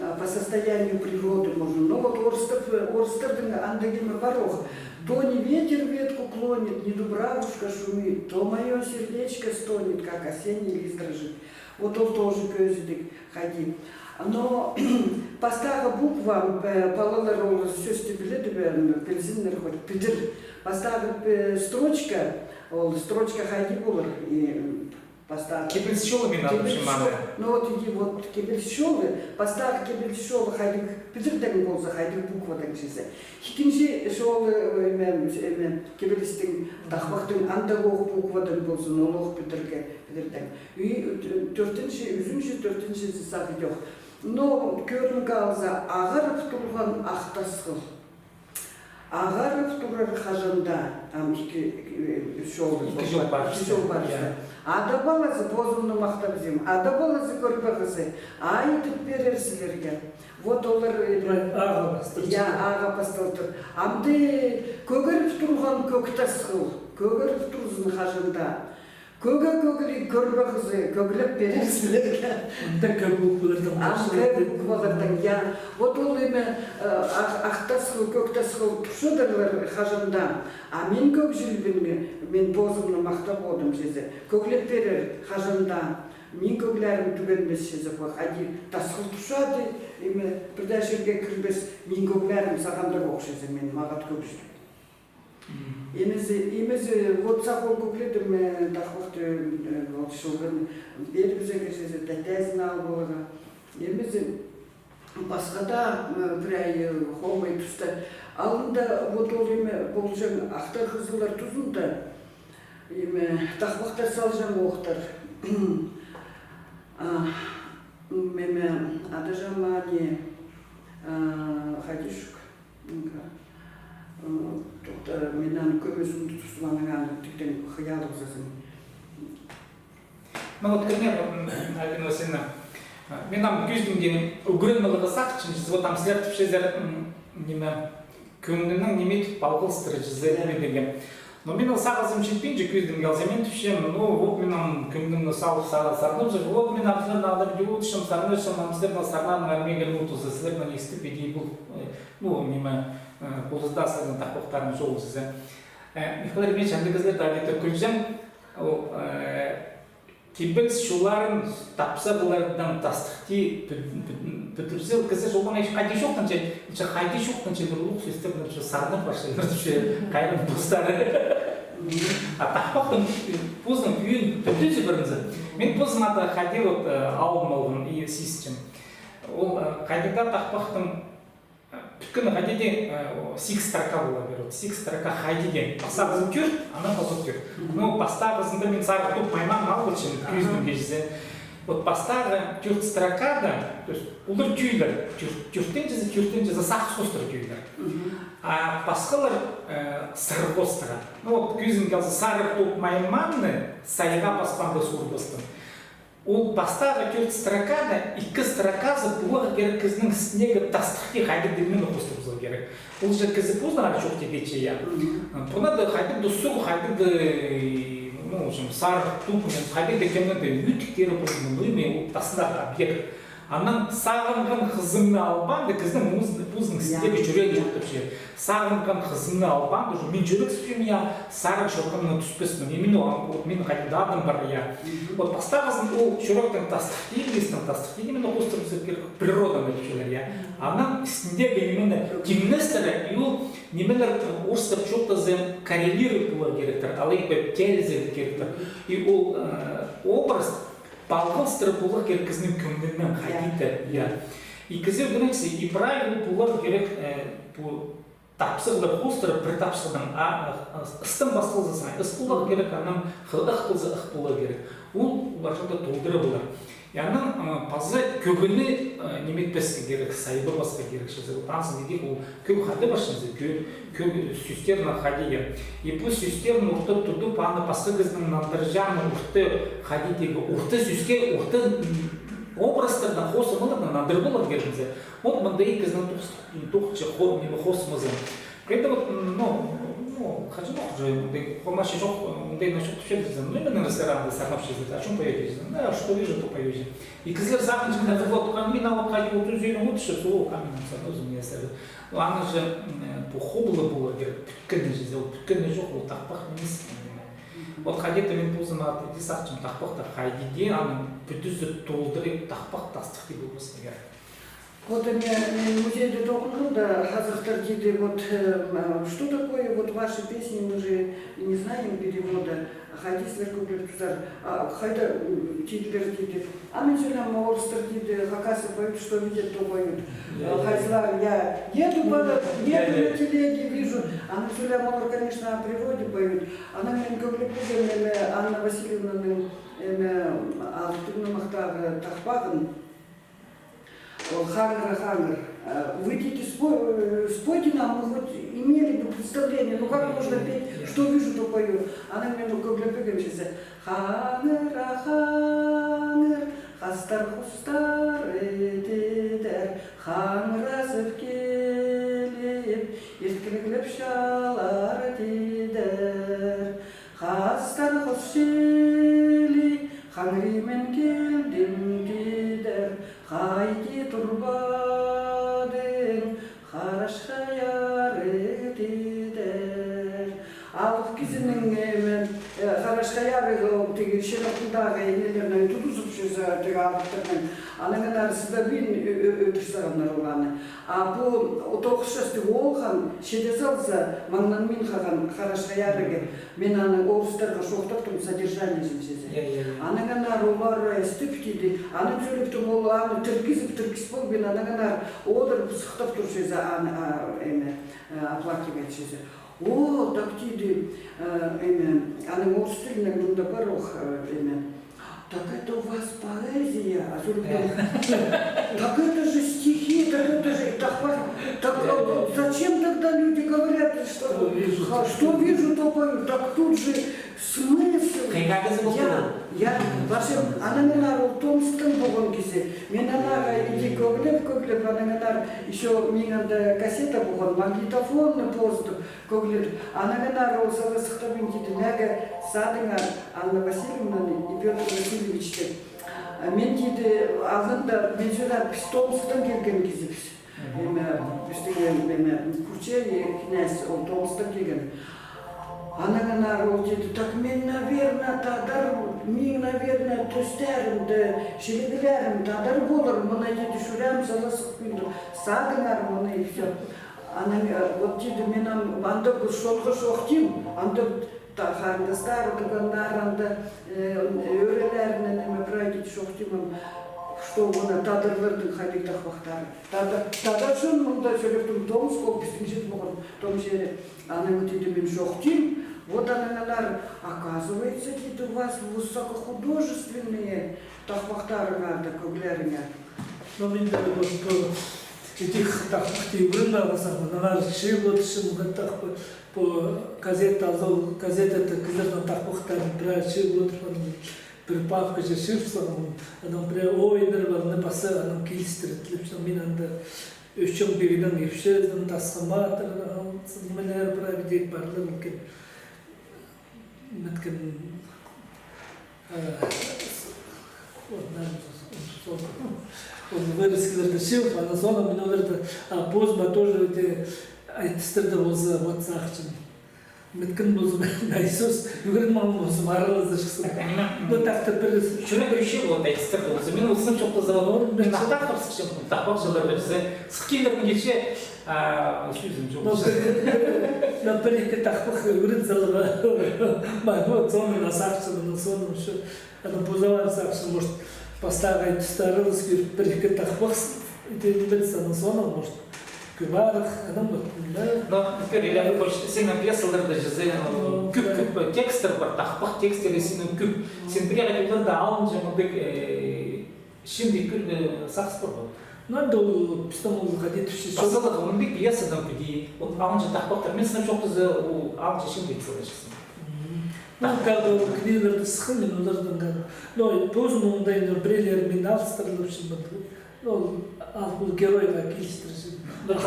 а, по состоянию природы можно. Ну, вот орыстар, орыстардың андағ ниме пар ох. То не ветер ветку клонит, не дубравушка шумит, то моё сердечко стонет, как осенний лист дрожит. Вот ол тоже кӧзідіг хайди. Но пастағы буква, э, палалар ол сӧсті піледі бе, м, пілзіннер хоть, підір. Пастағы, э, строчка, ол строчка хайди полар, и, м, пастағы. Кибеліс чолы мин адапчам аны. Ну вот иди, вот кибеліс чолы, пастағы кибеліс чолы хайдағ підірдең полза, хайдағ буквадаң чізе. Ікінҷі чолы, э, эме, эме, кибелістің, тахпахтың андағ ох буквадаң ползын, ол ох підірге, підірдең. И тӧртінҷі, ӱзінҷі, тӧртінҷізі сағыдох. Но кӧрімге алза, ағарып турған ах тасхыл. Ағарып турар хаҷан даа, Ам ікі, ікі, э, чол, ікі чол парыбысты. Ікі чол парыбысты. Я. Ада палазы, позымны махтабызим, ада палазы, Кӧрбе хызы, айдып пирер сірерге. Вот олар, э, ағаа пасталча. Я, ағаа пасталтыр. Амды кӧгеріп турған Кӧк Тасхыл, кӧгеріп турзын хаҷан даа. Кӧге кӧглей, Кӧрбе хызы, кӧглеп пирер сірерге. Анда кӧп буквалардаң. Ам кӧп буквалардаң, я. Вот ол ниме, э, Ах, Ах Тасхыл, Кӧк Тасхыл турчадырлар хаҷан даа. А мин кӧг чилбинге, мин позымны махтап одым чізе. Кӧглеп пирер хаҷан даа. Мин кӧглерім тӱгенмес чізе, хайди Тасхыл турчадыр, ниме, пір дее чирге кірбес, мин кӧглерім сағам даа ох чізе, мин мағат кӧг чіл. Ниме зе, ниме зе, вот сағам кӧгледім, э, тахпахты, э, вот чылған пеер піске чізе, тәтезін алып аларға. Ниме зе, пасха даа, э, пірее, э, хомай туста. Алнында вот ол ниме полҷаң, ахтар хызыллар тузында, ниме, тахпахтар салҷаң охтар. А, м, ниме, адаҷаң ма ниме, а, хайди чох. Ага. Ы, тохта, мин аны кӧмес ундутыбыстым, анаң аны тиктең хыялығзазың. Ну вот, к примеру, м, Альбина Васильевна, а, мин ам кӧзідімге, ӱгреніп аларға сағынчам, вот ам сірер тіпчезер, м, ниме, кӧңнімнең ниме тіп палғалыстыра чізе, я, ниме дее. Но мин ол сағызым читпинче, кӧзідімге алза, мин тіпчем, ну, вот мин ам кӧңнімні салып, сар-, сарнап чӧр, вот мин ам сірернең алай тіпчем, сарнапчам, ам сірернің сарнаның ам мағаа нутузы, сірернің истіп иди пол, э, ну, ниме, э, полызы даа сірернің тахпахтарың чоғыл чізе. Э, Михаил Еремеевич, андағ кізілерні дее кӧрҷең, ол, э, кибеліс чолларын тапсағлардаң тастыхти пӱ-, пӱ-, пӱдірзе, ол кізі чоллаң хайди чоохтанча, че хайди чоохтанча, пір улуғ сӧстернең, че сарнап парча, че хайран постары. А тахпахтың позының ӧӧн пӱдізі пірінзі. Мин позым ада хайди вот, э, алып алғам и сизінчем. Ол, э, хайдағ-да тахпахтың пӱткені хайди дее, э, о, сигіс строка полар, вот, сигіс строка хайди дее. Пастағызы тӧрт, анаң пазох тӧрт. Мгм. Ну, пастағызында мин сарығ тӧк маймаан алғам, кӧзідімге чізе. Вот пастағы тӧрт строкада, то есть, олар тӧӧйлер, тӧрт-, тӧртінҷізі, тӧртінҷізі сағыс хоостыра тӧӧйлер. Мгм. А пасхалар, э, сыр хоостыра. Ну, вот, кӧзідімге алза, сарығ тӧк маймаанны сайға паспаанда суурбастаң. Ол пастағы тӧрт строкада ікі строказы поларға кирек кізінің істіндегі тастыхти хайдағ-да ниме хоостабызарға кирек. Ол же кізі позына ары чоохтирға тиҷең, я. Мгм. Пу анда хайдағ-да суғ, хайдағ-да, ну, в общем, сарығ тӧк, хайдағ-да кемнің-де ӧтіктері позының, ну, ниме, ол тастындағы объект. Анаң сағынған хызыңны албаанда, кізінің позының, позының істіндегі, я, чӱрегі чоохтапча. Сағынған хызымны албаан, тоже мин чӱрексіпчем, я, сарығ чуртағымнаң тӱспеспін. Именно, а, вот мин хайдағ-да адым пар, я. Мгм. Вот пастағызын ол чӱректең тастыхти, истең тастыхти, именно хоостабызарға кирек, природаны тіпчелер, я. Мгм. Анаң істіндегі нимені тиңнестіре, и ол нимелер, э, орыстап чоохтаза, коррелировать поларға киректер, алай ба тилізерге киректер. И ол, э, образ палғалыстыра поларға кирек кізінің кӧңнінең, я, хайди-да, я. И кізі ӱгренче, и правило поларға кирек, э, пу тапсағлар хоостыра, пір тапсағдаң, а, а, ыстаң пасталза, ыс поларға кирек, анаң х-, ых полза, ых поларға кирек. Ол парчаны толдыра полар. И анаң, а, паза кӧгені, а, ниме итпеске кирек, сайбабасха кирек чізе. Вот анзы дее ол кӧг хайди парча чізе, кӧ-, кӧг сӧстернең хайди, я. И пу сӧстерні орта тудып, аны пасха кізінің нандырҷааны орта хайди дее, орта сӧске, орта, м, образтарнаң, хосымаларнаң нандырып аларға кирек чізе. Вот мында ікізінің тох-, тохча хо-, ниме хосымазы. Хайди вот, м, ну, ну, хаҷан ох уже, мындағ хомачы чох, мындағ на чох тіпчелер, ну, именно ресторанында сарнапчазар, о чём поёте, да, что вижу, то поёте. И кізілер сағынча, мында вот, мин алып хайди вот ӱзӱнең вот, что, о, камень сарнап, ӱзӱнең сарнап. Ну, аны же, м, пу хобылы поларға кирек, пӱткені чізе, ол пӱткені чох, ол тахпах нимес. Вот хайди-да мин позыма тізе сағынчам, тахпахта хайди дее, аның пӱдізі толдыра, тахпах тастыхти полбас егер. Вот мин, мин музейде тоғынғанда, хазахтар тиді, вот, э, м, а, что такое, вот ваши песни, мы же не знаем перевода, хайди сірер кӧглеп тузар, а, хайда, м, тиділер тиді. А мин сӧлеем, орыстар тиді, хакасы поют, что видят, то поют. Я, я, я. Хазахтар, я еду по, еду на телеге, вижу. А мин сӧлеем, олар, конечно, о природе поют. Анаң мин кӧглеп килгем, ниме, Анна Васильевнаның, ниме, «Алтын нымахтағы» тахпағын. Ол хаңыра хаңыр. Э, вы, тиді, спо-, э, спойте нам, мы хоть имели бы представление, ну как можно петь, что вижу, то пою. Анаң мин кӧглеп пиргем чізе. Хаңыра хаңыр, хастар-хустар тидір, хаңыразып киліп, ирткіліглеп чалар тидір. Хастар-хус чіли, хаңри мин килдім тидір, хайди турбадың, Харашха Ярығ тидір. Алып кізінің, э, мен, э, Харашха Ярығ, ол тігі Широкиндағы инелернең тудызып чӧрзе, тігі алыптарның. Анаң анар сыдабин ӧ-, ӧ-, ӧдір сағаннар оланы. А пу тоғыс частығ оолған, чиде салза, маңнанмин хаған Харашха Ярығ. Мин аны орыстарға чоохтаптым, содержаниезін чізе. Я, я, я. Анаң анар олар, э, істеп тиді. Аны тӧлептім, ол аны тіргізіп, тіргіс полбин, анаң анар одырып сыхтап тур чізе, аны, а, эме, э, оплакивать чізе. О, так тиді, э, эме, аның орыс тілінең мында пар ох, э, эме. Так это у вас поэзия, а тӧлептім. Так это же стихи, так это же, так, так, э, зачем тогда люди говорят, что, что вижу, то пою? Так тут же смысл. Хыйға кізі полтыр. Я, я. Вообще, анаң анар ол Томсктаң полған кізі. Мин анарға иди кӧглеп, кӧглеп, анаң анар ещё минің анда кассета полған, магнитофонны позытып, кӧгледім. Анаң анар ол сала сыхтабин тиді, мағаа садыңар Анна Васильевнаны и Пётр Васильевичті. А мин тиді, алғанда, мин сӧлем, піс Томсктаң килген кізібіс. Эме, пістің, эме, Курчай князь, ол Томсктаң килген. Анаң анар ол тиді, так мин, наверное, тадар, минің, наверное, тӧстәрім дее, чиліглерім тадар полар, мына тиді, чӱреем сала сых пӱӱн, садыңар мыны и всё. Анаң, э, вот тиді, мин ам-, анда пу чонға чоохтим, анда та-, харындастары, туғаннары анда, э, ӧӧрелерінең, эме, прай тиді чоохтим ам, что мына тадарларның хайдағ тахпахтары. Тада-, тадар чон мында сӧлептім, Томск, ол пістің чир полған, Том чирі. Анаң тиді мин чоохтим, вот анаң анар, оказывается, тиді, у вас высокохудожественные тахпахтарыңар даа, кӧглеріңер. Но мин дее вот, э, этих тахпахти ӱгреніп алғам, аннаңар чыып одырчам, тахпах, пу газета, азыл газетада кізілернің тахпахтарын прай чыып одырчам, пір папкаҷа чыып салғам, анаң прай ойыннар пар, аны паза анаң килістіре тілепчем, мин анда Ӧсчең пигнің ипчізін, Тасха Матыр, нимелер пір ағаа дее парлар іккен. Міткен, э, с-, вот, наверное, с-, с-, ол вырезкаларды чыып, анаң соонаң мин оларды, а, позыма тоже, ідӧк айтыстарда полза, вот, сағынчам. Міткен полза, наизусть ӱгреніп алған ползам, аралазарҷыхсың. Ну, так-то пір чӱрек ӱчӱн, вот, айтыстар полза. Мин ол сынап чоохтаза, мин ах тахпах сыхчам, тахпахчылар пілзе. Сых килерін килче, а, сӧзім чох. Ну, пір, пір, ну, пір-ікі тахпах ӱгрен саларға. Ма, вот, соонаң сағынчам, соонаң ещё. Анаң позыма сағынчам, может, пастағы айтыстарыбыс пір-ікі тахпах с-, итеен пілзе, анаң соонаң, может, кӧп арах, анаң, вот, да. Но, пір, или, больше, синің пьесаларда чізе, ну, кӧп, да, кӧп текстер пар, тахпах текстері синің кӧп. Син пірее хати оларда алынҷа мындағ, э, чиңдік кӧрге сағыс пар ба? Ну, анда ол, пістің ол хайди тіпче, паза ла мындағ пьесадаң піди, вот, алынҷа тахпахтар, мин сынап чоохтаза, ол алынҷа чиңдік саларҷыхсың. Мгм. Ну, как бы, ол книгаларда сыххан, мин олардаң, как бы, ну, позым оңдайымнаң пірелерін мин алыстырып алчам, вот. Ну, ол, ол геройға килістірчем. Дурыс.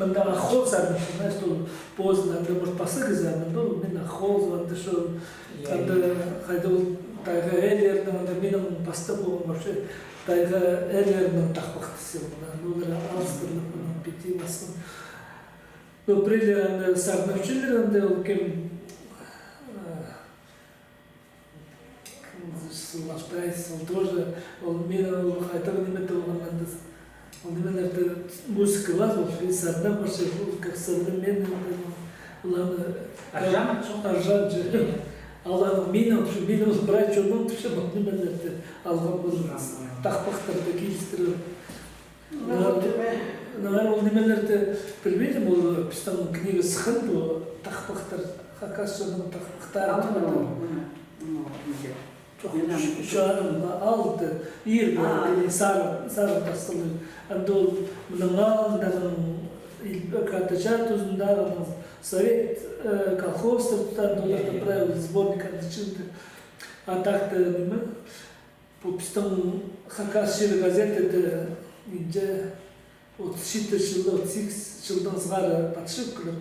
Мында Ах Хоолза, знаешь, ол позын анда, может, паза кізі, а мында ол мин Ах Хоолза, анда чо, я, анда, я, хайди ол тайға ээлерінің, анда минің пастап полған вообще тайға ээлерінің тахпахтазы, анда олар алыстырылып, мынаң піди пасхан. Ну, пірелер анда сарнапчалар, анда ол кем, э, Султаев, ол тоже, ол мин ол хайдағ ниме тоғыннарда, ол нимелерде музыка пар, ол сарнап парча, ол как современный, ол аны Аржан? Аржан же. Ол аны мин, мин ол прай чонның тіпчем ол нимелерде алған, ол тахпахтарды килістіріп. Ну, вот, э, наверное, ол нимелерді пілбедім, ол пістің книга сыххан, пу тахпахтар, хакас чонның тахпахтары. А, ну, ну, ну, ну, ну. Чох, чох, алты, иргі, сары, сары тастылығ. Анда ол мының алнында, мының Катача тузындағы, мының совет, э, колхоз тартан, оларда правил сборник анда чыылды. А так-то, ниме, пу пістің Хакас чирі газетада нинҷе отыс читі чылда, отыс сигіс чылдаң сығара патчы кӱлер.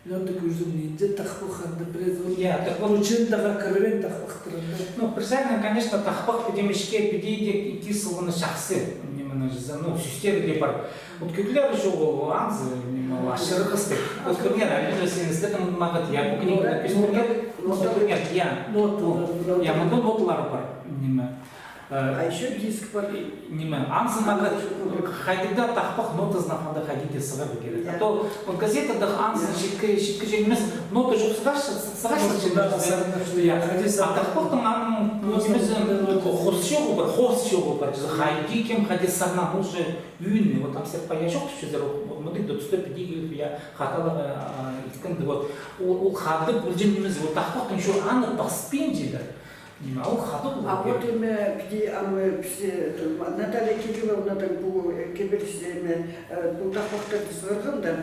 Мин анда кӧрзем, нинҷе тахпах анда пірее. Я, тахпах. Учендағы кірбеен тахпахтар анда. Ну, пір саринаң, конечно, тахпах піди мишке, піди дее кис салғаны чахсы. Ниме, ну, сӧстері дее пар. Вот кӧглер чоғыл, анзы, ниме, ол ачырғас тіп. Вот кӧрген, Альбина, сен ізледің мағат, я, пу книгада піс кӧрген, я. Ноталар, я, мында ноталар пар, ниме. Э, а ещё диск пар. Ниме, анзы мағат, хайди даа тахпах нотазына ханда хайди даа сығарға кирек. А то вот газетада анзы читкі, читкі чең нимес, нота чох сығарча, сығарча. А тахпахтың аның нимезі, хос чоғы пар, хос чоғы пар. Хайди кем хайди сарнаан уже ӱнні, вот ам сірер пая чох тіпчезер, вот мындағ да туста піди киліп, я, хаталығ, а, иткенді, вот. Ол, ол хадығ пілҷең нимес, вот тахпахтың чо аны паспинчалар. Ниме, ол хадығ. А вот име, піди, ам, э, піс, э, Наталья Кирилловнадаң пу, э, кибеліс, име, э, пу тахпахтарды сығарғанда,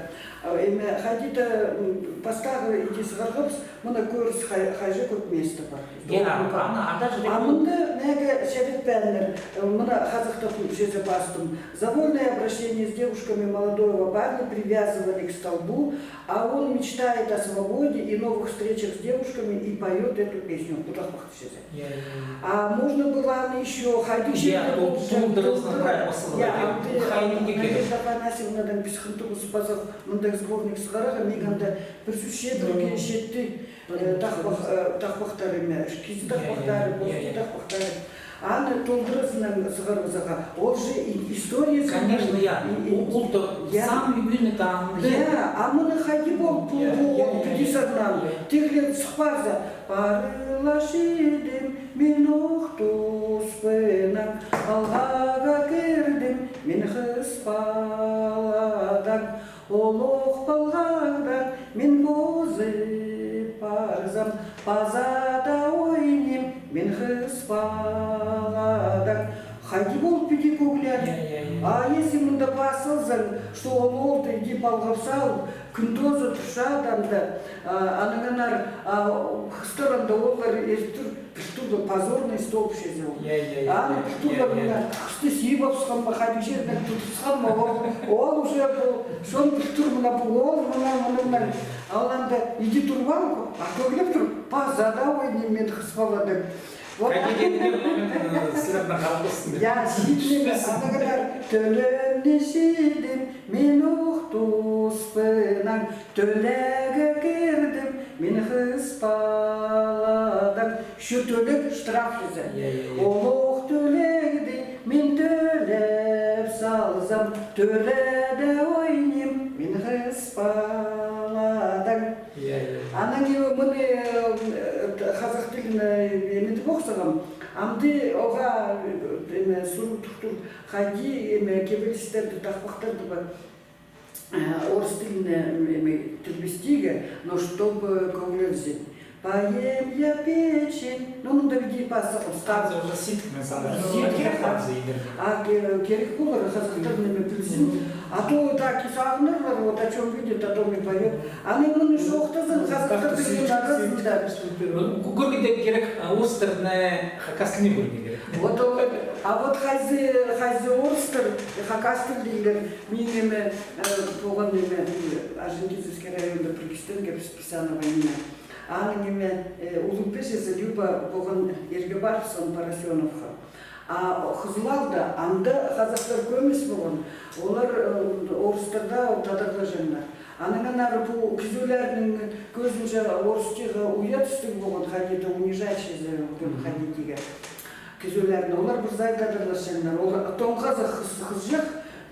а, име, хайди даа, м, пастағы иди сығарғабыс, мына кӧріс хай-, хайҷы кӧп место пар. Я, аны ада чіли. А мында мағаа чарытпааннар, э, мына хазахтап чізе пастым. За вольное обращение с девушками молодого парня привязывали к столбу, а он мечтает о свободе и новых встречах с девушками и поёт эту песню. Пу тахпах чізе. Я, я, я. А можно было аны ещё хайди, я, чирде ол толдырызын, толдырып, правильно, я, хайди даа кирек. Надежда Афанасьевнадаң піс хынтыбыс пазох мындағ сборник сығарарға, мин анда пір сӱс чибіргі читі, э, тахпах, э, тахпахтар, име, кізі тахпахтары, пос тахпахтары. Аны толдырызынаң сығарыбызарға. Ол же и-, история. Конечно, я. И, и, ол, ол то, я, самый ӱнні таңды. Я, а мына хайди пол, пу, я, пу, я, ол, я, піди, я, сарнаан. Я. Тиглен сых парза, парылас идім мин ох туспынаң, алғаға кірдім мин хыс паладаң. Ол ох палғағдаң мин позып парзам, паза даа ойним мин хыс паладаң. Хайди пол піди кӧглер. Я, я, я. А если мында пас салзаң, что ол оолды иди палғап салып, кӱн тооза турчадыда, а, анаң анар, а, хыстар анда ооллар иртір, пілтӱрге позорный столб чізе ол. Я, я, я. Аны пілтӱрге, я, я, мына хысты сибапсхан ма, хайди чирінең тутыпсхан ма, ол, ол уже пу, чон пілтӱр мына пу, ол мына, мына, мына. Ол анда иди турбаан, а кӧглеп тур, паза даа ойним мин хыс паладаң. Вот. Хайди даа, э, сірернің халғысың. Я, читінмес, анаң анар, тӧлемні чидім мин ох туспынаң, тӧлееге кірдім мин хыс паладаң. Чо тӧлег, штраф чізе. Я, я, я. Ол ох тӧлегті мин тӧлеп салзам, тӧледе ойним мин хыс паладаң. Я, я, я. Анаң име мыны, э, хазах тілін, э, ниме тіп охсағам. Амды оға, э, име, сурығ тудыр, хайди, име, кибелістерді, тахпахтарды ба, э, орыс тіліне, име, тілбестирге, но чтобы кӧглебізер. Поем я печень. Ну, мында піди пазох, станция уже сидік, мин сағам. Сидік. А, ке-, керек полар, хазахтар ниме пілзін. А то так и сағынарлар, вот о чём видит, о том и поёт. Аны мыны чоохтазаң, хазахтар пілген аразында. Кӧ-, кӧргенде керек, а, орыстар не хакас тіліне кӧрген керек. Вот ол, а вот хайзы, хайзы орыстар хакас тілдегілер, мин име, э, полған име, Орджоникидзевский районда пір кистең кибіспіс, ана война. Аның име, э, улуғ пеҷезі Люба полған ирге парыбысхан Поросёновха. А Хызылда анда хазахтар кӧп нимес полған. Олар, э, орыстарда тадарлаҷаңнар. Анаң анар пу кізеолернің кӧзінҷе орыстығ уя тӱстіг полған, хайди даа унижать чізе, хайди тигі. Кізеолерні, олар пір сай тадарласчаңнар. Олар тоңғаза хыс-, хызыҷах,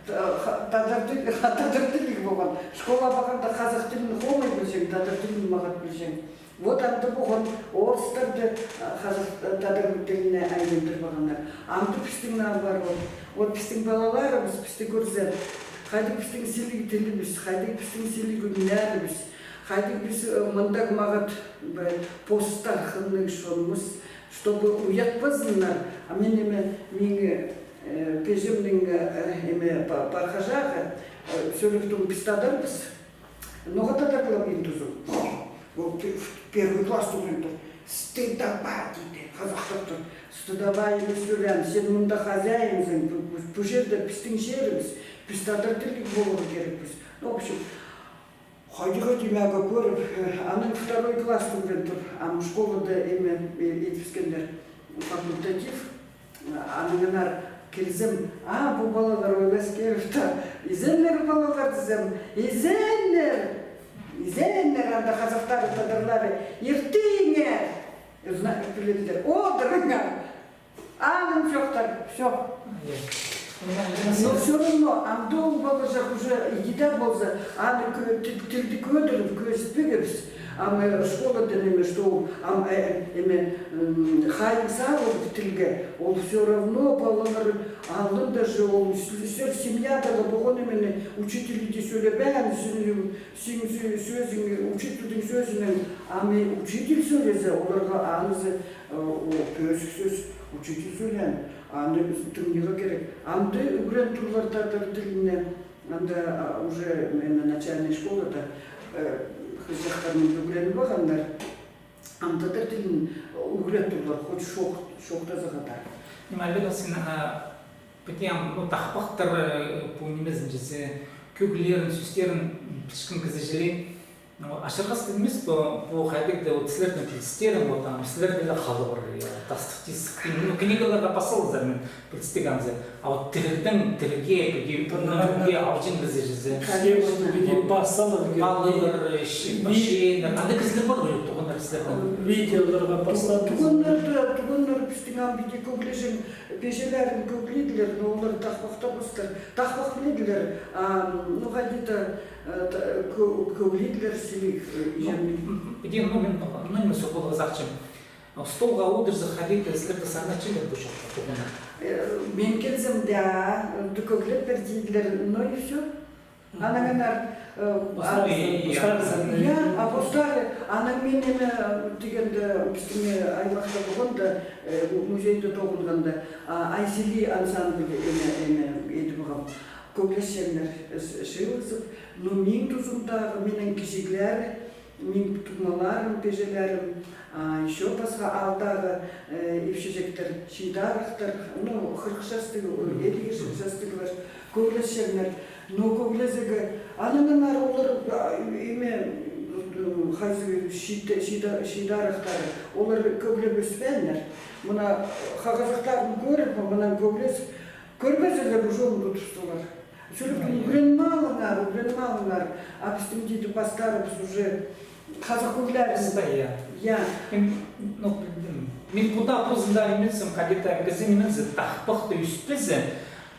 та-, ха-, тадар тіл-, тадар тіліг полған. Школаа парғанда хазах тілін хомай пілҷең, тадар тілін мағат пілҷең. Вот анда полған орыстарды, а, хазах, а, тадар тіліне айландыр парғаннар. Амды пістің наоборот. Вот пістің палаларыбыс пісті кӧрзе, хайдағ пістің сіліг тілібіс, хайдағ пістің сіліг ӱннерібіс, Хайди піс, э, мындағ мағат, бе, постар хынығ чонмыс, чтобы уятпазыннар. А мин, эме, минің, э, пеҷемнің, э, эме, па-, пар хаҷағы, э, сӧлеп тум, піс тадарбыс. Ноға тадарлап ин тузу? Ол пе-, первый класс туғын тур. Стыдоба, тиді, хазахтап тур. Стыдоба ибіс сӧлеен, сен мында хозяинзың, пу, пу, пу чирде пістің чирібіс, піс тадар тілліг поларға кирекпіс. Ну, в общем, хайди-хайди мағаа кӧріп, э, анаң второй класс туғын тур. Ам школада, эме, э, итпіскеннер факультатив. Анаңар килзем, а, пу палалар ойлас киліп та, изеннер палалар тізем, изеннер, изеннер, анда хазахтары, тадарлары, иртеңер, зна-, піледілер, одырыңар, аның чохтар, всё. Но всё равно, анда ол палаҷах уже иди дее полза, аны кӧ-, тіл-, тілді кӧдіріп, кӧзітпегебіс. Ам, э, школада ниме, что ол, ам, э, эме, м, хайын салып тілге, ол всё равно палалар алнында же ол с-, сӧс семьяда полған ниме, учитель иди сӧлебеен, син, син сӧ-, сӧзің, учительдің сӧзінең, ам, э, учитель сӧлезе, оларға анызы, э, о, пӧзік сӧс, учитель сӧлеен, аны тыңнирға кирек. Анда ӱгрен турлар тадар тіліне. Анда, а, уже, м, м, начальный школада, э, хызыҷахтарның ӱгреніп алғаннар, ам тадар тілін ӱгрет турлар, хоть чох-, чоохтазығ даа. Ниме, Альбина, син, а, піди ам, ну, тахпахтар, э, пу нимезін чізе, кӧглерін, сӧстерін пілчеткен кізі чіли. Ну, ачырғас нимес пе, пу хайдағ-да вот сірернің пілістерің, вот, ам, сірерде ле хал пар, я, тастых тизік, ну, книгаларға пас салзар, мин пілістіг анзы. А вот тірігдең тіріге, піди, ӱнге алҷаң кізі чізе. Конечно. Піди пас салар, палалар, э, пасчалар, анда кізілер пар, туғаннар сірернің. Видеоларға пас салар. Туғаннар даа, туғаннар пістің ам піди кӧглеҷең, пеҷелерін кӧглиділер, но олар тахпахтабыстар, тахпах піледілер, а, ну, хайди-да, э, та-, кӧ-, кӧглиділер сіліг, э, иҷемнең. Піди, ну, мин, ну, ниме сорғалығ сағынчам. Столға одырза, хайди-да сірерді сағынчалар пу чолда, туғаннар. Э, мин килзем дее, э, кӧглеп пир тиділер, ну и всё. Анаң аннаңар, э, постары, а, я. Постары. Я, а постары, анаң мин ниме, тигенде, пістің аймахта полғанда, э, музейде тоғынғанда, а, Айзили ансамбль ниме, ниме, идіп алғам. Кӧглесчеңнер, э, с-, чыылызып, но мин тузымдағы, минің кічіглері, мин туңмаларым, пеҷелерім, а, ещё пасха аалдағы, э, ипчіҷектер, чиит арахтар, ну, хырых частығ, э, іле ча-, частығлар, кӧглесчеңнер. Но кӧглезерге, анаң аннаңар олар, а, ниме, м, хайзы чиит, чиит, чиит арахтары, олар кӧглеп ӧспееннер. Мына хазахтарын кӧріп, мынаң кӧглес, кӧрбезелер, уже ундутыстылар. Сӧлеп тум, ӱгреніп алыңар, ӱгреніп алыңар. А пістің тиді пастарыбыс уже хазах кӧглерін. Пастар, я. Я. Мин, ну, пілдім. Мин пу даа позымда нимензім, хайди-да кізі нимензі, тахпахты ӧспезе,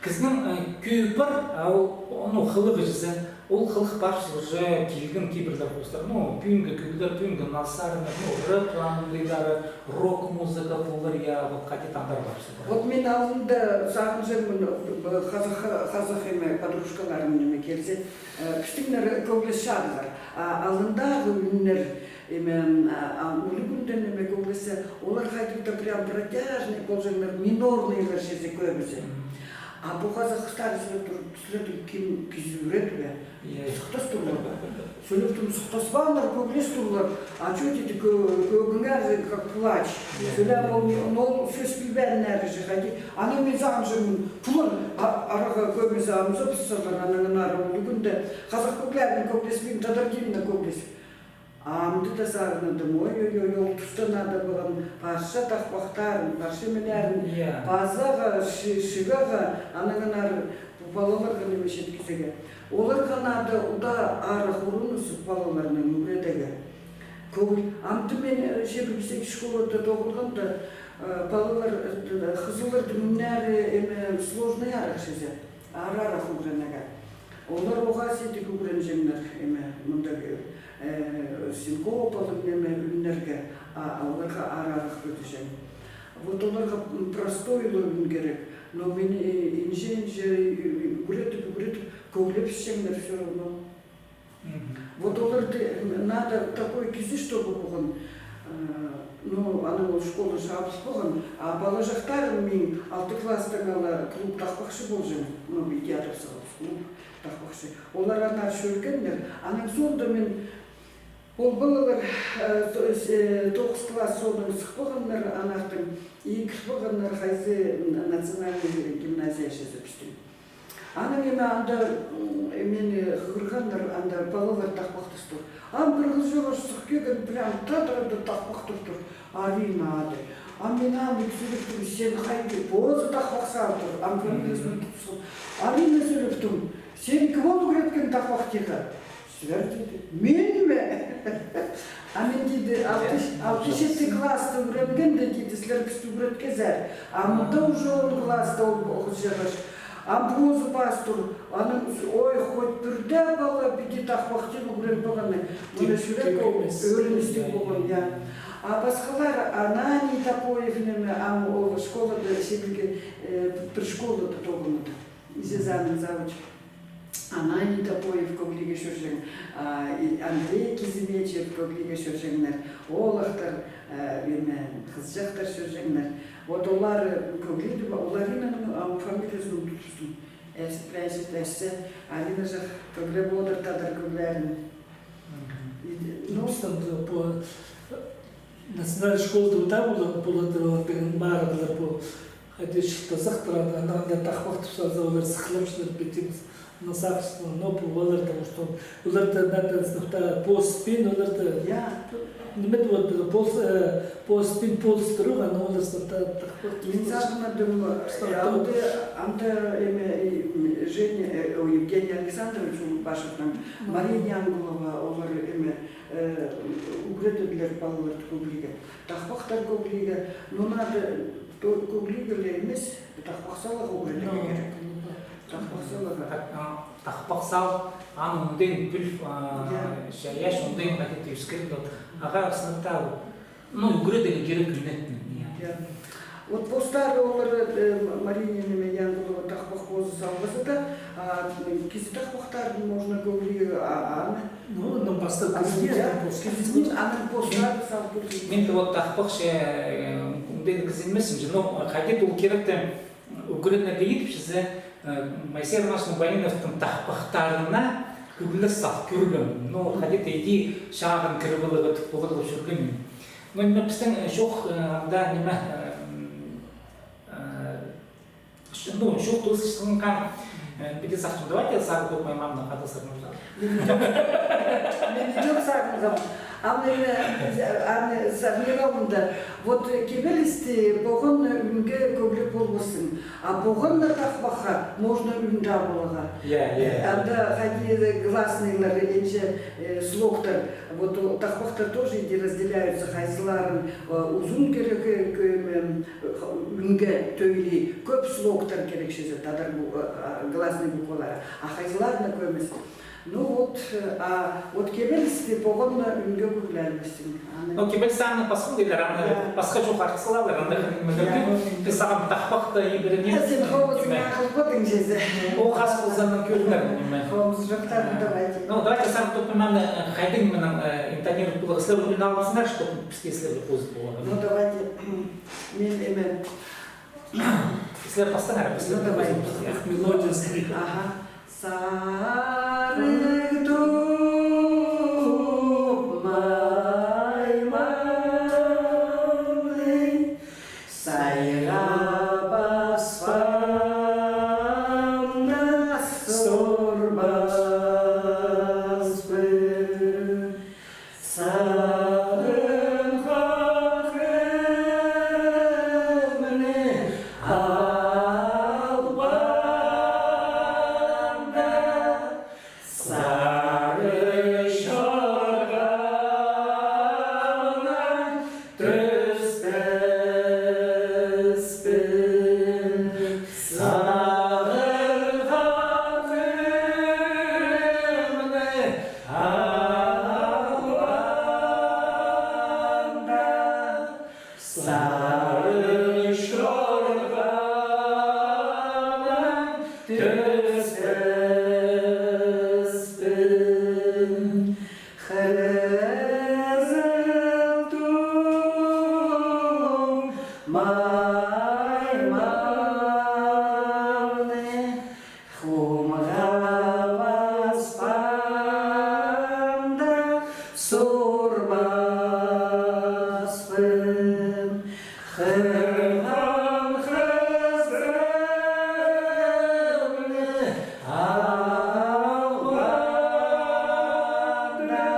кізінің, э, кӧ-, пар, а ол, ну, хылығы чізе, ол хылых парыс уже килген кибірлер хоостыра. Ну, пӱӱнгі кӧглер, пӱӱнгі назарнар, ну, рэп андағлары, рок-музыка полар, я, вот хайди-да андар парыс. Вот мин алнында сағынчам, мин, э, хазах, хазах ниме, подружкаларым ниме килзе, э, пістіңнер кӧглесчедіңер. А алнындағы ӱннер, ниме, а, а, улуғ ӱннер ниме кӧглессе, олар хайдағ-да прям протяжный полҷаңнар, минорныйлар чізе кӧбізі. А пу хазахтар сірер тур-, сірерді кем кізі ӱгретіп, я? Я, я. Сыхтас турлар ба? Сӧлеп тум, сыхтаспааннар, кӧглес турлар. А чё тиді, кӧ-, кӧгіңер же как плач. Я. Сӧлеп ол не, ол сӧс пілбееннер же, хайди. Анаң мин сағынчам, пулар, а, араға кӧмезі амза пыссалар, анаң аннаңар улуғ ӱнде хазах кӧглерін кӧглеспин, тадар тілінең кӧглес. Амды даа сағынадым, ой-ой-ой, ол туста надо полған парча тахпахтарын, парча нимелерін, я, пазарға, ши-, шығарға, анаң аннаңар пу палаларға ниме читкізерге. Оларға надо удаа арах урунызып палаларны ӱгредерге. Кӧг-, амды мин, э, чибіргі сигіс школада тоғынғанда, э, палалар, э, хызылларның ӱннері, ниме, сложный арах чізе. Аар арах ӱгренерге. Олар оғаа сидік ӱгренҷеңнер, ниме, мындағ, э, синкопалығ, ниме, ӱннерге, а, а оларға аар арах кӧдірҷең. Вот оларға, м, простой ла ӱн кирек, но мин, э, инҷе-инҷе, э, ӱгретіп, ӱгретіп, кӧглепчеңнер всё равно. Мгм. Вот оларда, м, надо такой кізі, чтобы полған, э, ну, анаң ол школа чабыс полған, а палаҷахтарым минің алты класстаң ала клуб тахпахчы полҷаң, ну, иди адап салғабыс, клуб тахпахчы. Олар андар чӧргеннер, анаң соонда мин, ол палалар, э, то-, э, тоғыс класс соонаң сых полғаннар, анартын и кір полғаннар хайзы национальный гимназия чізе пістің. Анаң эме анда, м, мені хығырғаннар, анда палалар тахпахтас тур. Ам пір хызыҷах сых килген, прям тадар-тадар тахпахтап тур. Арина ады. Ам мин аны сӧлептім, сен хайди, позы тахпах сал тур. Ам фамилиязын тутсам. Арина, сӧлептім, сен кім ол ӱгреткен тахпахтирға? Сірер, тиді. Мин ме? А мин, тиді, алты, алты-читі класста ӱгренгенде, тиді, сірер пісті ӱгреткезер. А мында уже он класста ол охчабас. Ам позы пас тур. Анаң, ой, хоть пірдее пала піди тахпахтирға ӱгрен полғаны. Мына чӱрек ӧріністіг полған, я. А пасхалар, Ананий Топоев ниме, ам ол школада, Сибирьге, э, пір школада тоғынды. Изезі аның завуч. Ананий Топоев Кӧглиге чӧрҷең, а, и Андрей Кизимечев Кӧглиге чӧрҷеңнер, оолахтар, а, ниме, хызыҷахтар чӧрҷеңнер. Вот олар Кӧглиде, олар именнің, а, фамилиязын тутыстым. Ес-, Пәҷіт, Ес-, Алина чох, Кӧглеп одыр тадар кӧглерін. Мгм. И, ну, просто по национальный школада удаа полар, полар, олар деген бары полар, пу хайди чылтазахтар, анда, анда тахпахтап салза, олар сыхлапчалар, петим, ну, сағыш, ну, пу оларда, что оларда надо, сынап та, пос пин, оларда. Я. Ниме, вот, пос, э, пос пин, пос турған, но олар, сынап та, тахпахтап. Мин сағынадым, э, анда, анда, эме, и, м, Женя, э, ой, Евгений Александрович Улугбашевтің, Мария Янгулова, олар, эме, э, ӱгредеділер палаларды кӧглирге. Тахпахтар кӧглирге, ну, надо, то, кӧглирге ле нимес, тахпах саларға ӱгредерге кирек. Тахпах саларға. Так, а, тахпах сал, аны оңдайын пӱл, а, чайааш, оңдайын хайди ӧскіріп, вот, ағаа сынап та, ну, ӱгредерге кирек, ӱнетін, я. Я. Вот постары олар, э, Мария, ниме, Янгулова тахпах позы салбаза даа, а, кізі тахпахтарын можно кӧглирге, а, аны. Ну, ну, пастап кізіне, анаң постарын сал кӧглирге. Мин дее вот тахпахчы, э, оңдайын кізі нимеспін чи, ну, хайди ол киректі ӱгренерге идіп чізе, э, Моисей Романович Лубаниновтың тахпахтарына кӧглер сал кӧргем. Ну, хайди-да иди чағын кіріп аларға тіп поларлығ чӧргем. Ну, ниме, пістің, э, чох, э, анда ниме, э, м, э, Ш-, ну, чох тус чыынған, э, піди сағынчам, давайте Сарығ Топай мамны хада сарнап. Мин идӧк, мин идӧк сағынғам. Аны, э, аны сарнирға мында. Вот, э, кибелісте поғанны ӱнге кӧглеп полбассың. А поғанны тахпахха можно ӱн даа поларға. Я, я. Анда хайди гласныйлар, инҷе, э, слогтар. Вот, о, тахпахтар тоже иди разделяются, хайзыларын, э, узун кирек, э, кӧ-, м, ӱнге тӧӧйлей, кӧп слогтар кирек чізе, тадар бу-, э, а, гласный буквалары. А хайзыларына кӧмес. Ну вот, э, а вот кибелісте поғанны ӱнге кӧглелбестең. Ну, кибеліс аны пасха даа, аны пасха чох арт салалар, аны мындағ. Піс сағам тахпахты иберген. Сен хомзыңа хылбадың чізе. Ол хас полза, аны кӧріңер, ниме. Хомзы чохтар, давайте. Ну, давайте Сарығ Топай мамны, э, хайдағ мынаң, э, интонировать поларға, сірер ӱн алыбысыңар, чтоб піске сірерге позы поларға. Ну, давайте. Мин, эме. Сірер пастаңар, піс. Ну, давай. Мелодия. Аха. Сарығ Топай мамны сайға паспаам на сорбаспын. Сағынғам хылымны албаам на, са- Хырған хызымны алғанда,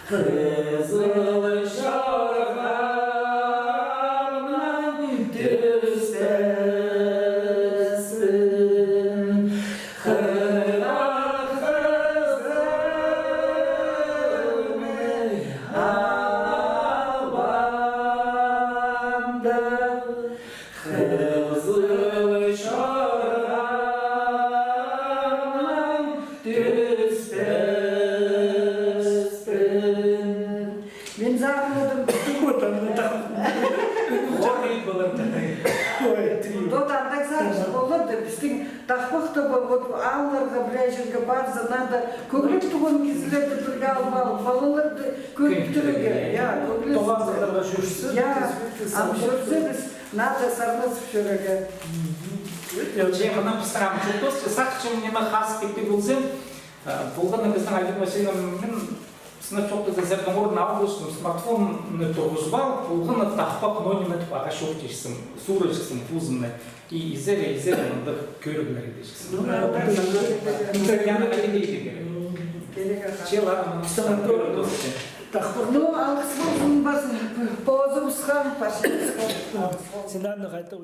хызыл чорғамнаң тӱспеспін. Хырған хызымны алғанда, хызыл чорғамнаң тӱспеспін. Мин сағынадым. Хор ит полар. Ой, тиу. Тот андағ сағыс полар да, пістің тахпахта ба, вот, аалларға, пірее чирге парза, надо кӧглеп туған кізілерді пірге алып алып, палаларды кӧглеп турарға. Я, кӧглеп. Тоғазырларға чӧрсе, я, ам чӧрзебіс, надо сарназып чӧрерге. Че, мына пістің ам чуртас, сағынчам, ниме хас кепте полза, а, полған пістің Айдың Васильевнаң, мин сынап чоохтаза, сірернің орын алғыштым, смартфонны турғызып ал, полған тахпах, но ниме тіп, ағаа чоохтирзың, суурарзың позыңны. И изере, изере мындағ кӧріглер идерзің. Ну, да, да, да, да. Интернет идерге керек. Керек, аха. Че, ладно, мына пістің тахпах. Ну, алғыс ползын, пазы, позыбысхан, пожалуйста. Сен аны хайта